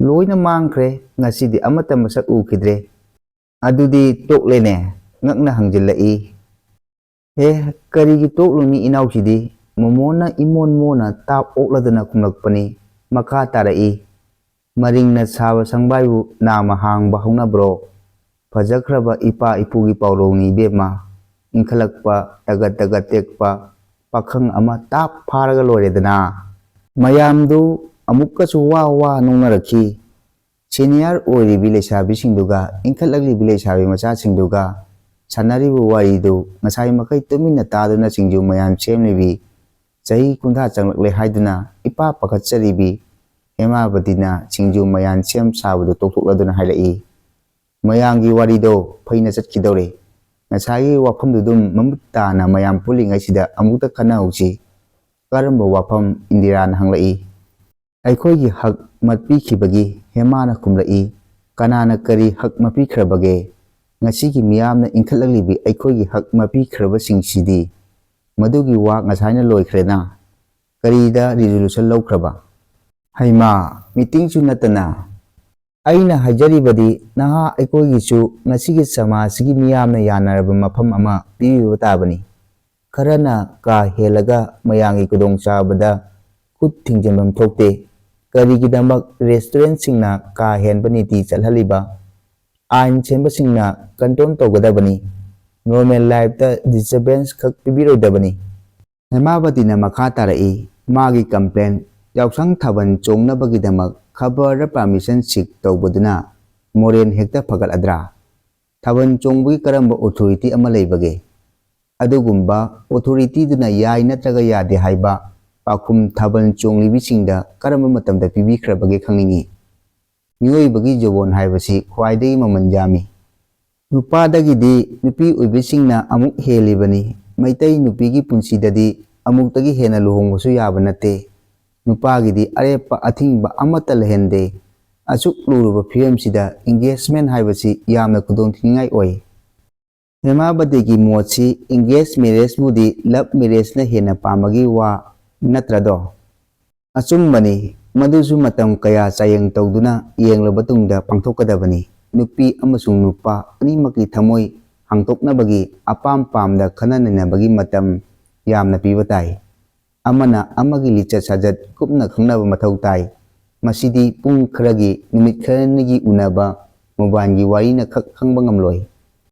ꯂꯣꯏꯅ ꯃꯥꯡꯈ꯭ꯔꯦ꯫ ꯉꯁꯤꯗꯤ ꯑꯃꯠꯇ ꯃꯁꯛ ꯎꯈꯤꯗ꯭ꯔꯦ꯫" "ꯑꯗꯨꯗꯤ ꯇꯣꯛꯂꯦꯅꯦ?" ꯉꯛꯅ ꯍꯪꯖꯤꯜꯂꯛꯏ꯫ "ꯑꯦ, ꯀꯔꯤꯒꯤ ꯇꯣꯛꯂꯨꯅꯤ ꯏꯅꯥꯎꯁꯤꯗꯤ?" ꯃꯣꯃꯣꯅ ꯏꯃꯣꯟ ꯃꯣꯟꯅ ꯇꯥꯞ ꯑꯣꯛꯂꯗꯅ ꯈꯨꯝꯂꯛꯄꯅꯤ꯫ ꯃꯈꯥ ꯇꯥꯔꯛꯏ꯫ "ꯃꯔꯤꯡꯅ ꯁꯥꯕ ꯁꯪꯕꯥꯏꯕꯨ ꯅꯥꯝꯃ ꯍꯥꯡꯕ ꯍꯧꯅꯕ꯭ꯔꯣ? ꯐꯖꯈ꯭ꯔꯕ ꯏꯄꯥ ꯏꯄꯨꯒꯤ ꯄꯥꯎꯔꯧꯅꯤ ꯏꯕꯦꯝꯃ꯫ ꯏꯟꯈꯠꯂꯛꯄ ꯇꯒꯠ ꯇꯒꯠ ꯇꯦꯛꯄ ꯄꯥꯈꯪ ꯑꯃ ꯇꯥꯞ ꯐꯥꯔꯒ ꯂꯣꯏꯔꯦꯗꯅ꯫" ꯃꯌꯥꯝꯗꯨ ꯑꯃꯨꯛꯀꯁꯨ ꯋꯥ ꯋꯥ ꯅꯣꯛꯅꯔꯛꯈꯤ꯫ ꯁꯦꯅꯤꯌꯔ ꯑꯣꯏꯔꯤꯕꯤ ꯂꯩꯁꯥꯕꯤꯁꯤꯡꯗꯨꯒ ꯏꯟꯈꯠꯂꯛꯂꯤꯕꯤ ꯂꯩꯁꯥꯕꯤ ꯃꯆꯥꯁꯤꯡꯗꯨꯒ ꯁꯥꯟꯅꯔꯤꯕ ꯋꯥꯔꯤꯗꯨ ꯉꯁꯥꯏ ꯃꯈꯩ ꯇꯨꯃꯤꯟꯅ ꯇꯥꯗꯨꯅ ꯁꯤꯡꯖꯨ ꯃꯌꯥꯝ ꯁꯦꯝꯂꯤꯕꯤ ꯆꯍꯤ ꯀꯨꯟꯊ꯭ꯔꯥ ꯆꯪꯂꯛꯂꯦ ꯍꯥꯏꯗꯨꯅ ꯏꯄꯥ ꯄꯥꯈꯠꯆꯔꯤꯕꯤ ꯍꯦꯃꯥꯕꯇꯤꯅ ꯁꯤꯡꯖꯨ ꯃꯌꯥꯟ ꯁꯦꯝ ꯁꯥꯕꯗꯨ ꯇꯣꯛꯊꯣꯛꯂꯗꯨꯅ ꯍꯥꯏꯔꯛꯏ, "ꯃꯌꯥꯝꯒꯤ ꯋꯥꯔꯤꯗꯣ ꯐꯩꯅ ꯆꯠꯈꯤꯗꯧꯔꯦ꯫ ꯉꯁꯥꯏꯒꯤ ꯋꯥꯐꯝꯗꯨ ꯑꯗꯨꯝ ꯃꯃꯨꯠ ꯇꯥꯅ ꯃꯌꯥꯝ ꯄꯨꯜꯂꯤꯉꯩꯁꯤꯗ ꯑꯃꯨꯛꯇ ꯈꯟꯅꯍꯧꯁꯤ꯫" "ꯀꯔꯝꯕ ꯋꯥꯐꯝ?" ꯏꯟꯗꯤꯔꯥꯅ ꯍꯪꯂꯛꯏ꯫ "ꯑꯩꯈꯣꯏꯒꯤ ꯍꯛ ꯃꯠꯄꯤꯈꯤꯕꯒꯤ꯫" ꯍꯦꯃꯥꯅ ꯈꯨꯝꯂꯛꯏ꯫ "ꯀꯅꯥꯅ ꯀꯔꯤ ꯍꯛ ꯃꯠꯄꯤꯈ꯭ꯔꯕꯒꯦ? ꯉꯁꯤꯒꯤ ꯃꯤꯌꯥꯝꯅ ꯏꯟꯈꯠꯂꯛꯂꯤꯕꯤ ꯑꯩꯈꯣꯏꯒꯤ ꯍꯛ ꯃꯠꯄꯤꯈ꯭ꯔꯕꯁꯤꯡꯁꯤꯗꯤ?" "ꯃꯗꯨꯒꯤ ꯋꯥ ꯉꯁꯥꯏꯅ ꯂꯣꯏꯈ꯭ꯔꯦꯅ꯫ ꯀꯔꯤꯗ ꯔꯤꯖꯣꯂꯨꯁꯟ ꯂꯧꯈ꯭ꯔꯕ?" "ꯍꯩꯃꯥ, ꯃꯤꯇꯤꯡꯁꯨ ꯅꯠꯇꯅ!" "ꯑꯩꯅ ꯍꯥꯏꯖꯔꯤꯕꯗꯤ ꯅꯍꯥ ꯑꯩꯈꯣꯏꯒꯤꯁꯨ ꯉꯁꯤꯒꯤ ꯁꯃꯥꯖꯁꯤꯒꯤ ꯃꯤꯌꯥꯝꯅ ꯌꯥꯅꯔꯕ ꯃꯐꯝ ꯑꯃ ꯄꯤꯕꯤꯕ ꯇꯥꯕꯅꯤ꯫ ꯈꯔꯅ ꯀꯥ ꯍꯦꯜꯂꯒ ꯃꯌꯥꯝꯒꯤ ꯈꯨꯗꯣꯡꯆꯥꯕꯗ ꯈꯨꯠ ꯊꯤꯡꯖꯤꯟꯐꯝ ꯊꯣꯛꯇꯦ꯫ ꯀꯔꯤꯒꯤꯗꯃꯛ ꯔꯦꯁꯇꯨꯔꯦꯟꯁꯤꯡꯅ ꯀꯥ ꯍꯦꯟꯕ ꯅꯤꯇꯤ ꯆꯠꯍꯜꯂꯤꯕ? ꯑꯥꯏꯟ ꯁꯦꯝꯕꯁꯤꯡꯅ ꯀꯟꯇ꯭ꯔꯣꯜ ꯇꯧꯒꯗꯕꯅꯤ꯫ ꯅꯣꯔꯃꯦꯜ ꯂꯥꯏꯐꯇ ꯗꯤꯁꯇꯔꯕꯦꯟꯁ ꯈꯛ ꯄꯤꯕꯤꯔꯣꯏꯗꯕꯅꯤ꯫ ꯍꯦꯃꯥꯕꯇꯤꯅ ꯃꯈꯥ ꯇꯥꯔꯛꯏ, ꯃꯥꯒꯤ ꯀꯝꯄ꯭ꯂꯦꯟ, ꯌꯥꯎꯁꯪ ꯊꯥꯕꯜ ꯆꯣꯡꯅꯕꯒꯤꯗꯃꯛ ꯈꯕꯔꯗ ꯄꯥꯔꯃꯤꯁꯟ ꯁꯤꯛ ꯇꯧꯕꯗꯨꯅ ꯃꯣꯔꯦꯜ ꯍꯦꯛꯇ ꯐꯒꯠꯂꯗ꯭ꯔꯥ? ꯊꯥꯕꯜ ꯆꯣꯡꯕꯒꯤ ꯀꯔꯝꯕ ꯑꯣꯊꯣꯔꯤꯇꯤ ꯑꯃ ꯂꯩꯕꯒꯦ? ꯑꯗꯨꯒꯨꯝꯕ ꯑꯣꯊꯣꯔꯤꯇꯤꯗꯨꯅ ꯌꯥꯏ ꯅꯠꯇ꯭ꯔꯒ ꯌꯥꯗꯦ ꯍꯥꯏꯕ ꯄꯥꯎꯈꯨꯝ ꯊꯥꯕꯜ ꯆꯣꯡꯂꯤꯕꯤꯁꯤꯡꯗ ꯀꯔꯝꯕ ꯃꯇꯝꯗ ꯄꯤꯕꯤꯈ꯭ꯔꯕꯒꯦ ꯈꯪꯅꯤꯡꯏ꯫ ꯃꯤꯑꯣꯏꯕꯒꯤ ꯖꯣꯕꯣꯟ ꯍꯥꯏꯕꯁꯤ ꯈ꯭ꯋꯥꯏꯗꯒꯤ ꯃꯃꯜ ꯌꯥꯝꯃꯤ꯫ ꯅꯨꯄꯥꯗꯒꯤꯗꯤ ꯅꯨꯄꯤ ꯑꯣꯏꯕꯤꯁꯤꯡꯅ ꯑꯃꯨꯛ ꯍꯦꯜꯂꯤꯕꯅꯤ꯫ ꯃꯩꯇꯩ ꯅꯨꯄꯤꯒꯤ ꯄꯨꯟꯁꯤꯗꯗꯤ ꯑꯃꯨꯛꯇꯒꯤ ꯍꯦꯟꯅ ꯂꯨꯍꯣꯡꯕꯁꯨ ꯌꯥꯕ ꯅꯠꯇꯦ꯫ ꯅꯨꯄꯥꯒꯤꯗꯤ ꯑꯔꯦꯞꯄ ꯑꯊꯤꯡꯕ ꯑꯃꯠꯇ ꯂꯩꯍꯟꯗꯦ꯫ ꯑꯁꯨꯛ ꯂꯨꯔꯕ ꯐꯤꯕꯝꯁꯤꯗ ꯏꯪꯒꯦꯖꯃꯦꯟ ꯍꯥꯏꯕꯁꯤ ꯌꯥꯝꯅ ꯈꯨꯗꯣꯡꯊꯤꯅꯤꯡꯉꯥꯏ ꯑꯣꯏ꯫ ꯍꯦꯃꯥꯕꯇꯤꯒꯤ ꯃꯣꯠꯁꯤ ꯏꯪꯒꯦꯖ ꯃꯦꯔꯦꯖꯕꯨꯗꯤ ꯂꯞ ꯃꯦꯔꯦꯖꯅ ꯍꯦꯟꯅ ꯄꯥꯝꯕꯒꯤ ꯋꯥ ꯅꯠꯇ꯭ꯔꯗꯣ? ꯑꯆꯨꯝꯕꯅꯤ, ꯃꯗꯨꯁꯨ ꯃꯇꯝ ꯀꯌꯥ ꯆꯥꯌꯦꯡ ꯇꯧꯗꯨꯅ ꯌꯦꯡꯂꯕ ꯇꯨꯡꯗ ꯄꯥꯡꯊꯣꯛꯀꯗꯕꯅꯤ꯫ ꯅꯨꯄꯤ ꯑꯃꯁꯨꯡ ꯅꯨꯄꯥ ꯑꯅꯤꯃꯛꯀꯤ ꯊꯃꯣꯏ ꯍꯥꯡꯗꯣꯛꯅꯕꯒꯤ, ꯑꯄꯥꯝ ꯄꯥꯝꯗ ꯈꯟꯅ ꯅꯩꯅꯕꯒꯤ ꯃꯇꯝ ꯌꯥꯝꯅ ꯄꯤꯕ ꯇꯥꯏ꯫ ꯑꯃꯅ ꯑꯃꯒꯤ ꯂꯤꯆꯠ ꯁꯥꯖꯠ ꯀꯨꯞꯅ ꯈꯪꯅꯕ ꯃꯊꯧ ꯇꯥꯏ꯫ ꯃꯁꯤꯗꯤ ꯄꯨꯡ ꯈꯔꯒꯤ, ꯅꯨꯃꯤꯠ ꯈꯔꯅꯤꯒꯤ ꯎꯅꯕ, ꯃꯣꯕꯥꯏꯜꯒꯤ ꯋꯥꯔꯤꯅ ꯈꯛ ꯈꯪꯕ ꯉꯝꯂꯣꯏ꯫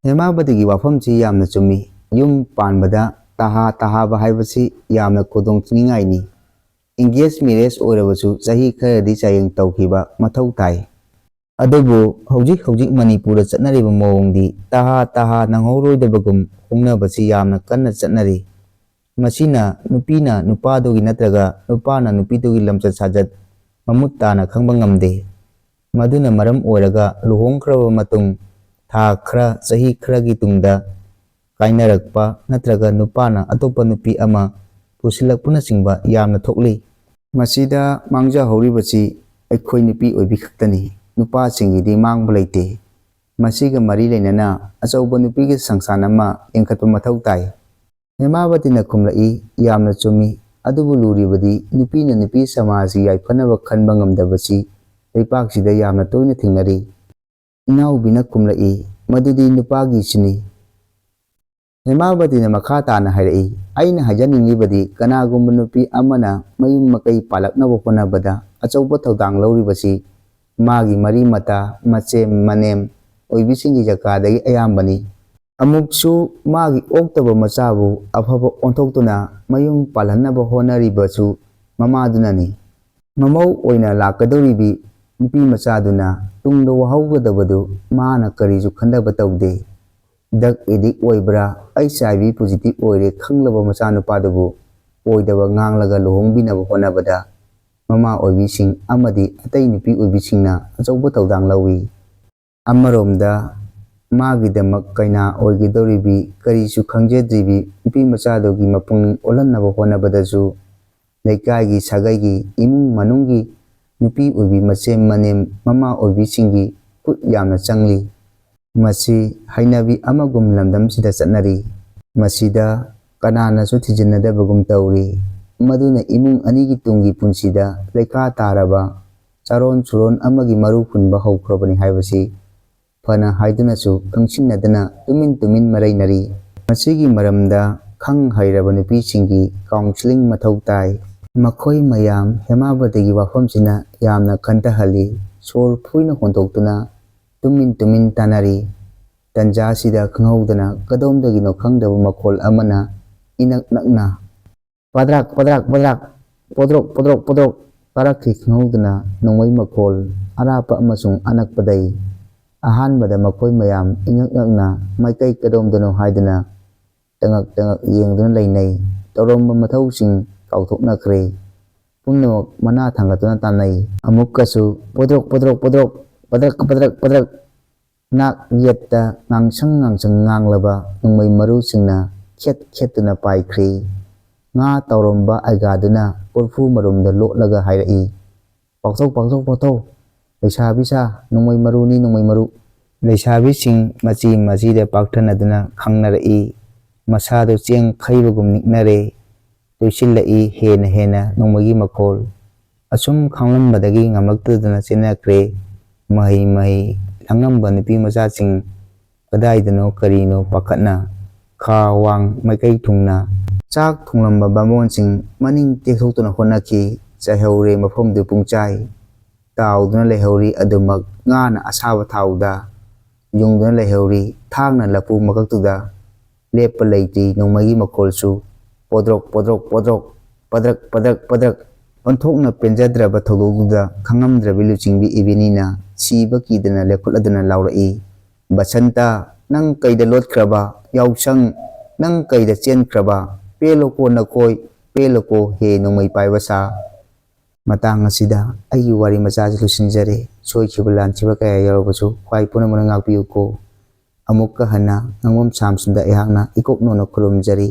ꯍꯦꯃꯥꯕꯇꯤꯒꯤ ꯋꯥꯐꯝꯁꯤ ꯌꯥꯝꯅ ꯆꯨꯝꯃꯤ꯫ ꯌꯨꯝ ꯄꯥꯟꯕꯗ ꯇꯍꯥ ꯇꯍꯥꯕ ꯍꯥꯏꯕꯁꯤ ꯌꯥꯝꯅ ꯈꯨꯗꯣꯡ ꯊꯤꯅꯤꯡꯉꯥꯏꯅꯤ꯫ ꯏꯪꯒꯦꯖ ꯃꯦꯔꯦꯖ ꯑꯣꯏꯔꯕꯁꯨ ꯆꯍꯤ ꯈꯔꯗꯤ ꯆꯥꯌꯦꯡ ꯇꯧꯈꯤꯕ ꯃꯊꯧ ꯇꯥꯏ꯫ ꯑꯗꯨꯕꯨ ꯍꯧꯖꯤꯛ ꯍꯧꯖꯤꯛ ꯃꯅꯤꯄꯨꯔꯗ ꯆꯠꯅꯔꯤꯕ ꯃꯑꯣꯡꯗꯤ ꯇꯍꯥ ꯇꯍꯥ ꯅꯪꯍꯧꯔꯣꯏꯗꯕꯒꯨꯝ ꯍꯣꯡꯅꯕꯁꯤ ꯌꯥꯝꯅ ꯀꯟꯅ ꯆꯠꯅꯔꯤ꯫ ꯃꯁꯤꯅ ꯅꯨꯄꯤꯅ ꯅꯨꯄꯥꯗꯨꯒꯤ ꯅꯠꯇ꯭ꯔꯒ ꯅꯨꯄꯥꯅ ꯅꯨꯄꯤꯗꯨꯒꯤ ꯂꯝꯆꯠ ꯁꯥꯖꯠ ꯃꯃꯨꯠ ꯇꯥꯅ ꯈꯪꯕ ꯉꯝꯗꯦ꯫ ꯃꯗꯨꯅ ꯃꯔꯝ ꯑꯣꯏꯔꯒ ꯂꯨꯍꯣꯡꯈ꯭ꯔꯕ ꯃꯇꯨꯡ ꯊꯥ ꯈꯔ, ꯆꯍꯤ ꯈꯔꯒꯤ ꯇꯨꯡꯗ ꯀꯥꯏꯅꯔꯛꯄ ꯅꯠꯇ꯭ꯔꯒ ꯅꯨꯄꯥꯅ ꯑꯇꯣꯞꯄ ꯅꯨꯄꯤ ꯑꯃ ꯄꯨꯁꯤꯜꯂꯛꯄꯅꯆꯤꯡꯕ ꯌꯥꯝꯅ ꯊꯣꯛꯂꯤ꯫ ꯃꯁꯤꯗ ꯃꯥꯡꯖꯍꯧꯔꯤꯕꯁꯤ ꯑꯩꯈꯣꯏ ꯅꯨꯄꯤ ꯑꯣꯏꯕꯤ ꯈꯛꯇꯅꯤ꯫ ꯅꯨꯄꯥꯁꯤꯡꯒꯤꯗꯤ ꯃꯥꯡꯕ ꯂꯩꯇꯦ꯫ ꯃꯁꯤꯒ ꯃꯔꯤ ꯂꯩꯅꯅ ꯑꯆꯧꯕ ꯅꯨꯄꯤꯒꯤ ꯁꯪꯁꯥꯟ ꯑꯃ ꯂꯤꯡꯈꯠꯄ ꯃꯊꯧ ꯇꯥꯏ꯫ ꯍꯦꯃꯥꯕꯇꯤꯅ ꯈꯨꯝꯂꯛꯏ, "ꯌꯥꯝꯅ ꯆꯨꯝꯃꯤ꯫ ꯑꯗꯨꯕꯨ ꯂꯨꯔꯤꯕꯗꯤ ꯅꯨꯄꯤꯅ ꯅꯨꯄꯤ ꯁꯃꯥꯖꯒꯤ ꯌꯥꯏꯐꯅꯕ ꯈꯟꯕ ꯉꯝꯗꯕꯁꯤ ꯂꯩꯄꯥꯛꯁꯤꯗ ꯌꯥꯝꯅ ꯇꯣꯏꯅ ꯊꯦꯡꯅꯔꯤ꯫" ꯏꯅꯥꯎꯕꯤꯅ ꯈꯨꯝꯂꯛꯏ, "ꯃꯗꯨꯗꯤ ꯅꯨꯄꯥꯒꯤꯁꯤꯅꯤ꯫ ꯍꯦꯃꯥꯕꯇꯤꯅ ꯃꯈꯥ ꯇꯥꯅ ꯍꯥꯏꯔꯛꯏ, "ꯑꯩꯅ ꯍꯥꯏꯖꯅꯤꯡꯂꯤꯕꯗꯤ ꯀꯅꯥꯒꯨꯝꯕ ꯅꯨꯄꯤ ꯑꯃꯅ ꯃꯌꯨꯝ ꯃꯀꯩ ꯄꯥꯜꯂꯛꯅꯕ ꯍꯣꯠꯅꯕꯗ ꯑꯆꯧꯕ ꯊꯧꯗꯥꯡ ꯂꯧꯔꯤꯕꯁꯤ ꯃꯥꯒꯤ ꯃꯔꯤ ꯃꯇꯥ, ꯃꯆꯦꯝ ꯃꯅꯦꯝ ꯑꯣꯏꯕꯤꯁꯤꯡꯒꯤ ꯖꯀꯥꯗꯒꯤ ꯑꯌꯥꯝꯕꯅꯤ꯫ ꯑꯃꯨꯛꯁꯨ ꯃꯥꯒꯤ ꯑꯣꯛꯇꯕ ꯃꯆꯥꯕꯨ ꯑꯐꯕ ꯑꯣꯟꯊꯣꯛꯇꯨꯅ ꯃꯌꯨꯝ ꯄꯥꯜꯍꯟꯅꯕ ꯍꯣꯠꯅꯔꯤꯕꯁꯨ ꯃꯃꯥꯗꯨꯅꯅꯤ꯫ ꯃꯃꯧ ꯑꯣꯏꯅ ꯂꯥꯛꯀꯗꯧꯔꯤꯕꯤ ꯅꯨꯄꯤ ꯃꯆꯥꯗꯨꯅ ꯇꯨꯡꯗ ꯋꯥꯍꯧꯒꯗꯕꯗꯨ ꯃꯥꯅ ꯀꯔꯤꯁꯨ ꯈꯟꯊꯕ ꯇꯧꯗꯦ꯫ ꯗ꯭ꯔꯒ ꯑꯦꯗꯤꯛ ꯑꯣꯏꯕ꯭ꯔꯥ, ꯑꯩꯆ ꯑꯥꯏ ꯚꯤ ꯄꯣꯖꯤꯇꯤꯚ ꯑꯣꯏꯔꯦ ꯈꯪꯂꯕ ꯃꯆꯥꯅꯨꯄꯥꯗꯨꯕꯨ ꯑꯣꯏꯗꯕ ꯉꯥꯡꯂꯒ ꯂꯨꯍꯣꯡꯕꯤꯅꯕ ꯍꯣꯠꯅꯕꯗ ꯃꯃꯥ ꯑꯣꯏꯕꯤꯁꯤꯡ ꯑꯃꯗꯤ ꯑꯇꯩ ꯅꯨꯄꯤ ꯑꯣꯏꯕꯤꯁꯤꯡꯅ ꯑꯆꯧꯕ ꯊꯧꯗꯥꯡ ꯂꯧꯏ꯫ ꯑꯃꯔꯣꯝꯗ ꯃꯥꯒꯤꯗꯃꯛ ꯀꯩꯅꯥ ꯑꯣꯏꯒꯗꯧꯔꯤꯕꯤ ꯀꯔꯤꯁꯨ ꯈꯪꯖꯗ꯭ꯔꯤꯕꯤ ꯅꯨꯄꯤ ꯃꯆꯥꯗꯨꯒꯤ ꯃꯄꯨꯛꯅꯤꯡ ꯑꯣꯜꯍꯟꯅꯕ ꯍꯣꯠꯅꯕꯗꯁꯨ ꯂꯩꯀꯥꯏꯒꯤ ꯁꯥꯒꯩꯒꯤ ꯏꯃꯨꯡ ꯃꯅꯨꯡꯒꯤ ꯅꯨꯄꯤ ꯑꯣꯏꯕꯤ ꯃꯆꯦꯝ ꯃꯅꯦꯝ ꯃꯃꯥ ꯑꯣꯏꯕꯤꯁꯤꯡꯒꯤ ꯈꯨꯠ ꯌꯥꯝꯅ ꯆꯪꯂꯤ꯫ ꯃꯁꯤ ꯍꯩꯅꯕꯤ ꯑꯃꯒꯨꯝ ꯂꯝꯗꯝꯁꯤꯗ ꯆꯠꯅꯔꯤ꯫ ꯃꯁꯤꯗ ꯀꯅꯥꯅꯁꯨ ꯊꯤꯖꯤꯟꯅꯗꯕꯒꯨꯝ ꯇꯧꯔꯤ꯫ ꯃꯗꯨꯅ ꯏꯃꯨꯡ ꯑꯅꯤꯒꯤ ꯇꯨꯡꯒꯤ ꯄꯨꯟꯁꯤꯗ ꯂꯩꯈꯥ ꯇꯥꯔꯕ ꯆꯥꯔꯣꯟ ꯁꯨꯔꯣꯟ ꯑꯃꯒꯤ ꯃꯔꯨ ꯍꯨꯟꯕ ꯍꯧꯈ꯭ꯔꯕꯅꯤ ꯍꯥꯏꯕꯁꯤ ꯐꯅ ꯍꯥꯏꯗꯨꯅꯁꯨ ꯈꯪꯁꯤꯟꯅꯗꯅ ꯇꯨꯃꯤꯟ ꯇꯨꯃꯤꯟ ꯃꯔꯩꯅꯔꯤ꯫ ꯃꯁꯤꯒꯤ ꯃꯔꯝꯗ ꯈꯪ ꯍꯩꯔꯕ ꯅꯨꯄꯤꯁꯤꯡꯒꯤ ꯀꯥꯎꯟꯁꯤꯂꯤꯡ ꯃꯊꯧ ꯇꯥꯏ꯫ ꯃꯈꯣꯏ ꯃꯌꯥꯝ ꯍꯦꯃꯥꯕꯇꯤꯒꯤ ꯋꯥꯐꯝꯁꯤꯅ ꯌꯥꯝꯅ ꯈꯟꯊꯍꯜꯂꯤ꯫ ꯁꯣꯔ ꯐꯨꯏꯅ ꯍꯣꯟꯗꯣꯛꯇꯨꯅ ꯇꯨꯃꯤꯟ ꯇꯨꯃꯤꯟ ꯇꯥꯅꯔꯤ꯫ ꯇꯟꯖꯥꯁꯤꯗ ꯈꯪꯍꯧꯗꯅ ꯀꯗꯣꯝꯗꯒꯤꯅꯣ ꯈꯪꯗꯕ ꯃꯈꯣꯜ ꯑꯃꯅ ꯏꯅꯛ ꯅꯛꯅ ꯄꯗ꯭ꯔꯥꯛ, ꯄꯗ꯭ꯔꯥꯛ, ꯄꯗ꯭ꯔꯥꯛ, ꯄꯣꯗ꯭ꯔꯣꯛ, ꯄꯣꯗ꯭ꯔꯣꯛ, ꯄꯣꯗ꯭ꯔꯣꯛ ꯇꯥꯔꯛꯈꯤ꯫ ꯈꯪꯍꯧꯗꯅ ꯅꯣꯡꯃꯩ ꯃꯈꯣꯜ ꯑꯔꯥꯞꯄ ꯑꯃꯁꯨꯡ ꯑꯅꯛꯄꯗꯩ꯫ ꯑꯍꯥꯟꯕꯗ ꯃꯈꯣꯏ ꯃꯌꯥꯝ ꯏꯉꯛ ꯉꯛꯅ ꯃꯥꯏꯀꯩ ꯀꯗꯣꯝꯗꯅꯣ ꯍꯥꯏꯗꯨꯅ ꯇꯉꯛ ꯇꯉꯛ ꯌꯦꯡꯗꯨꯅ ꯂꯩꯅꯩ꯫ ꯇꯧꯔꯝꯕ ꯃꯊꯧꯁꯤꯡ ꯀꯥꯎꯊꯣꯛꯅꯈ꯭ꯔꯦ꯫ ꯄꯨꯝꯅꯃꯛ ꯃꯅꯥ ꯊꯥꯡꯒꯠꯇꯨꯅ ꯇꯥꯟꯅꯩ꯫ ꯑꯃꯨꯛꯀꯁꯨ ꯄꯣꯗ꯭ꯔꯣꯛ, ꯄꯣꯗ꯭ꯔꯣꯛ, ꯄꯣꯗ꯭ꯔꯣꯛ, ꯄꯗ꯭ꯔꯛ, ꯄꯗ꯭ꯔꯛ, ꯄꯗ꯭ꯔꯛ꯫ ꯅꯥꯛ ꯌꯦꯠꯇ ꯉꯥꯡꯁꯪ ꯉꯥꯡꯁꯪ ꯉꯥꯡꯂꯕ ꯅꯣꯡꯃꯩ ꯃꯔꯨꯁꯤꯡꯅ ꯈꯦꯠ ꯈꯦꯠꯇꯨꯅ ꯄꯥꯏꯈ꯭ꯔꯤ꯫ ꯉꯥ ꯇꯥꯎꯔꯝꯕ ꯑꯩꯒꯥꯗꯨꯅ ꯀꯣꯔꯐꯨ ꯃꯔꯨꯝꯗ ꯂꯣꯠꯂꯒ ꯍꯥꯏꯔꯛꯏ, "ꯄꯥꯎꯊꯧ, ꯄꯥꯎꯊꯧ, ꯄꯥꯎꯊꯧ! ꯂꯩꯁꯥꯕꯤ ꯁꯥ, ꯅꯣꯡꯃꯩ ꯃꯔꯨꯅꯤ, ꯅꯣꯡꯃꯩ ꯃꯔꯨ!" ꯂꯩꯁꯥꯕꯤꯁꯤꯡ ꯃꯆꯤ ꯃꯆꯤꯗ ꯄꯥꯛꯊꯅꯗꯨꯅ ꯈꯪꯅꯔꯛꯏ꯫ ꯃꯁꯥꯗꯨ ꯆꯦꯡ ꯈꯩꯕꯒꯨꯝ ꯅꯤꯛꯅꯔꯦ꯫ ꯇꯣꯏꯁꯤꯜꯂꯛꯏ ꯍꯦꯟꯅ ꯍꯦꯟꯅ ꯅꯣꯡꯃꯩꯒꯤ ꯃꯈꯣꯜ꯫ ꯑꯁꯨꯝ ꯈꯥꯡꯂꯝꯕꯗꯒꯤ ꯉꯝꯂꯛꯇꯗꯅ ꯆꯦꯟꯅꯈ꯭ꯔꯦ꯫ ꯃꯍꯩ ꯃꯍꯩ ꯂꯥꯡꯉꯝꯕ ꯅꯨꯄꯤ ꯃꯆꯥꯁꯤꯡ ꯀꯗꯥꯏꯗꯅꯣ ꯀꯔꯤꯅꯣ ꯄꯥꯈꯠꯅ ꯈꯥ ꯋꯥꯡ ꯃꯥꯏꯀꯩ ꯊꯨꯡꯅ꯫ ꯆꯥꯛ ꯊꯣꯡꯂꯝꯕ ꯕꯥꯃꯣꯟꯁꯤꯡ ꯃꯅꯤꯡ ꯇꯦꯛꯊꯣꯛꯇꯨꯅ ꯍꯣꯠꯅꯈꯤ꯫ ꯆꯥꯏꯍꯧꯔꯦ ꯃꯐꯝꯗꯨ ꯄꯨꯡꯆꯥꯏ꯫ ꯇꯥꯎꯗꯨꯅ ꯂꯩꯍꯧꯔꯤ ꯑꯗꯨꯃꯛ ꯉꯥꯅ ꯑꯁꯥꯕ ꯊꯥꯎꯗ ꯌꯨꯡꯗꯨꯅ ꯂꯩꯍꯧꯔꯤ꯫ ꯊꯥꯡꯅ ꯂꯐꯨ ꯃꯀꯛꯇꯨꯗ ꯂꯦꯞꯄ ꯂꯩꯇ꯭ꯔꯤ ꯅꯣꯡꯃꯩꯒꯤ ꯃꯈꯣꯜꯁꯨ꯫ ꯄꯣꯗ꯭ꯔꯣꯛ ꯄꯣꯗ꯭ꯔꯣꯛ ꯄꯣꯗ꯭ꯔꯣꯛ, ꯄꯗ꯭ꯔꯛ ꯄꯗ꯭ꯔꯛ ꯄꯗ꯭ꯔꯛ꯫ ꯑꯣꯟꯊꯣꯛꯅ ꯄꯦꯟꯖꯗ꯭ꯔꯕ ꯊꯧꯗꯣꯛꯇꯨꯗ ꯈꯪꯉꯝꯗ꯭ꯔꯕꯤ ꯂꯨꯆꯤꯡꯕꯤ ꯏꯕꯦꯅꯤꯅ ꯁꯤꯕ ꯀꯤꯗꯅ ꯂꯦꯞꯈꯠꯂꯗꯨꯅ ꯂꯥꯎꯔꯛꯏ, "ꯕꯁꯟꯇ, ꯅꯪ ꯀꯩꯗ ꯂꯣꯠꯈ꯭ꯔꯕ? ꯌꯥꯎꯁꯪ, ꯅꯪ ꯀꯩꯗ ꯆꯦꯟꯈ꯭ꯔꯕ? ꯄꯦꯜꯂꯣꯀꯣ ꯅꯈꯣꯏ, ꯄꯦꯜꯂꯣꯀꯣ ꯍꯦ ꯅꯣꯡꯃꯩ ꯄꯥꯏꯕ ꯁꯥ"꯫ ꯃꯇꯥꯡ ꯑꯁꯤꯗ ꯑꯩꯒꯤ ꯋꯥꯔꯤ ꯃꯆꯥ ꯑꯁꯤ ꯂꯣꯏꯁꯤꯟꯖꯔꯦ꯫ ꯁꯣꯏꯈꯤꯕ ꯂꯥꯟꯈꯤꯕ ꯀꯌꯥ ꯌꯥꯎꯔꯕꯁꯨ ꯈ꯭ꯋꯥꯏ ꯄꯨꯝꯅꯃꯛꯅ ꯉꯥꯛꯄꯤꯌꯨꯀꯣ꯫ ꯑꯃꯨꯛꯀ ꯍꯟꯅ ꯉꯥꯡꯕꯝ ꯁꯥꯝꯁꯨꯟꯗ ꯑꯩꯍꯥꯛꯅ ꯏꯀꯣꯛ ꯅꯧꯅ ꯈꯨꯔꯨꯝꯖꯔꯤ꯫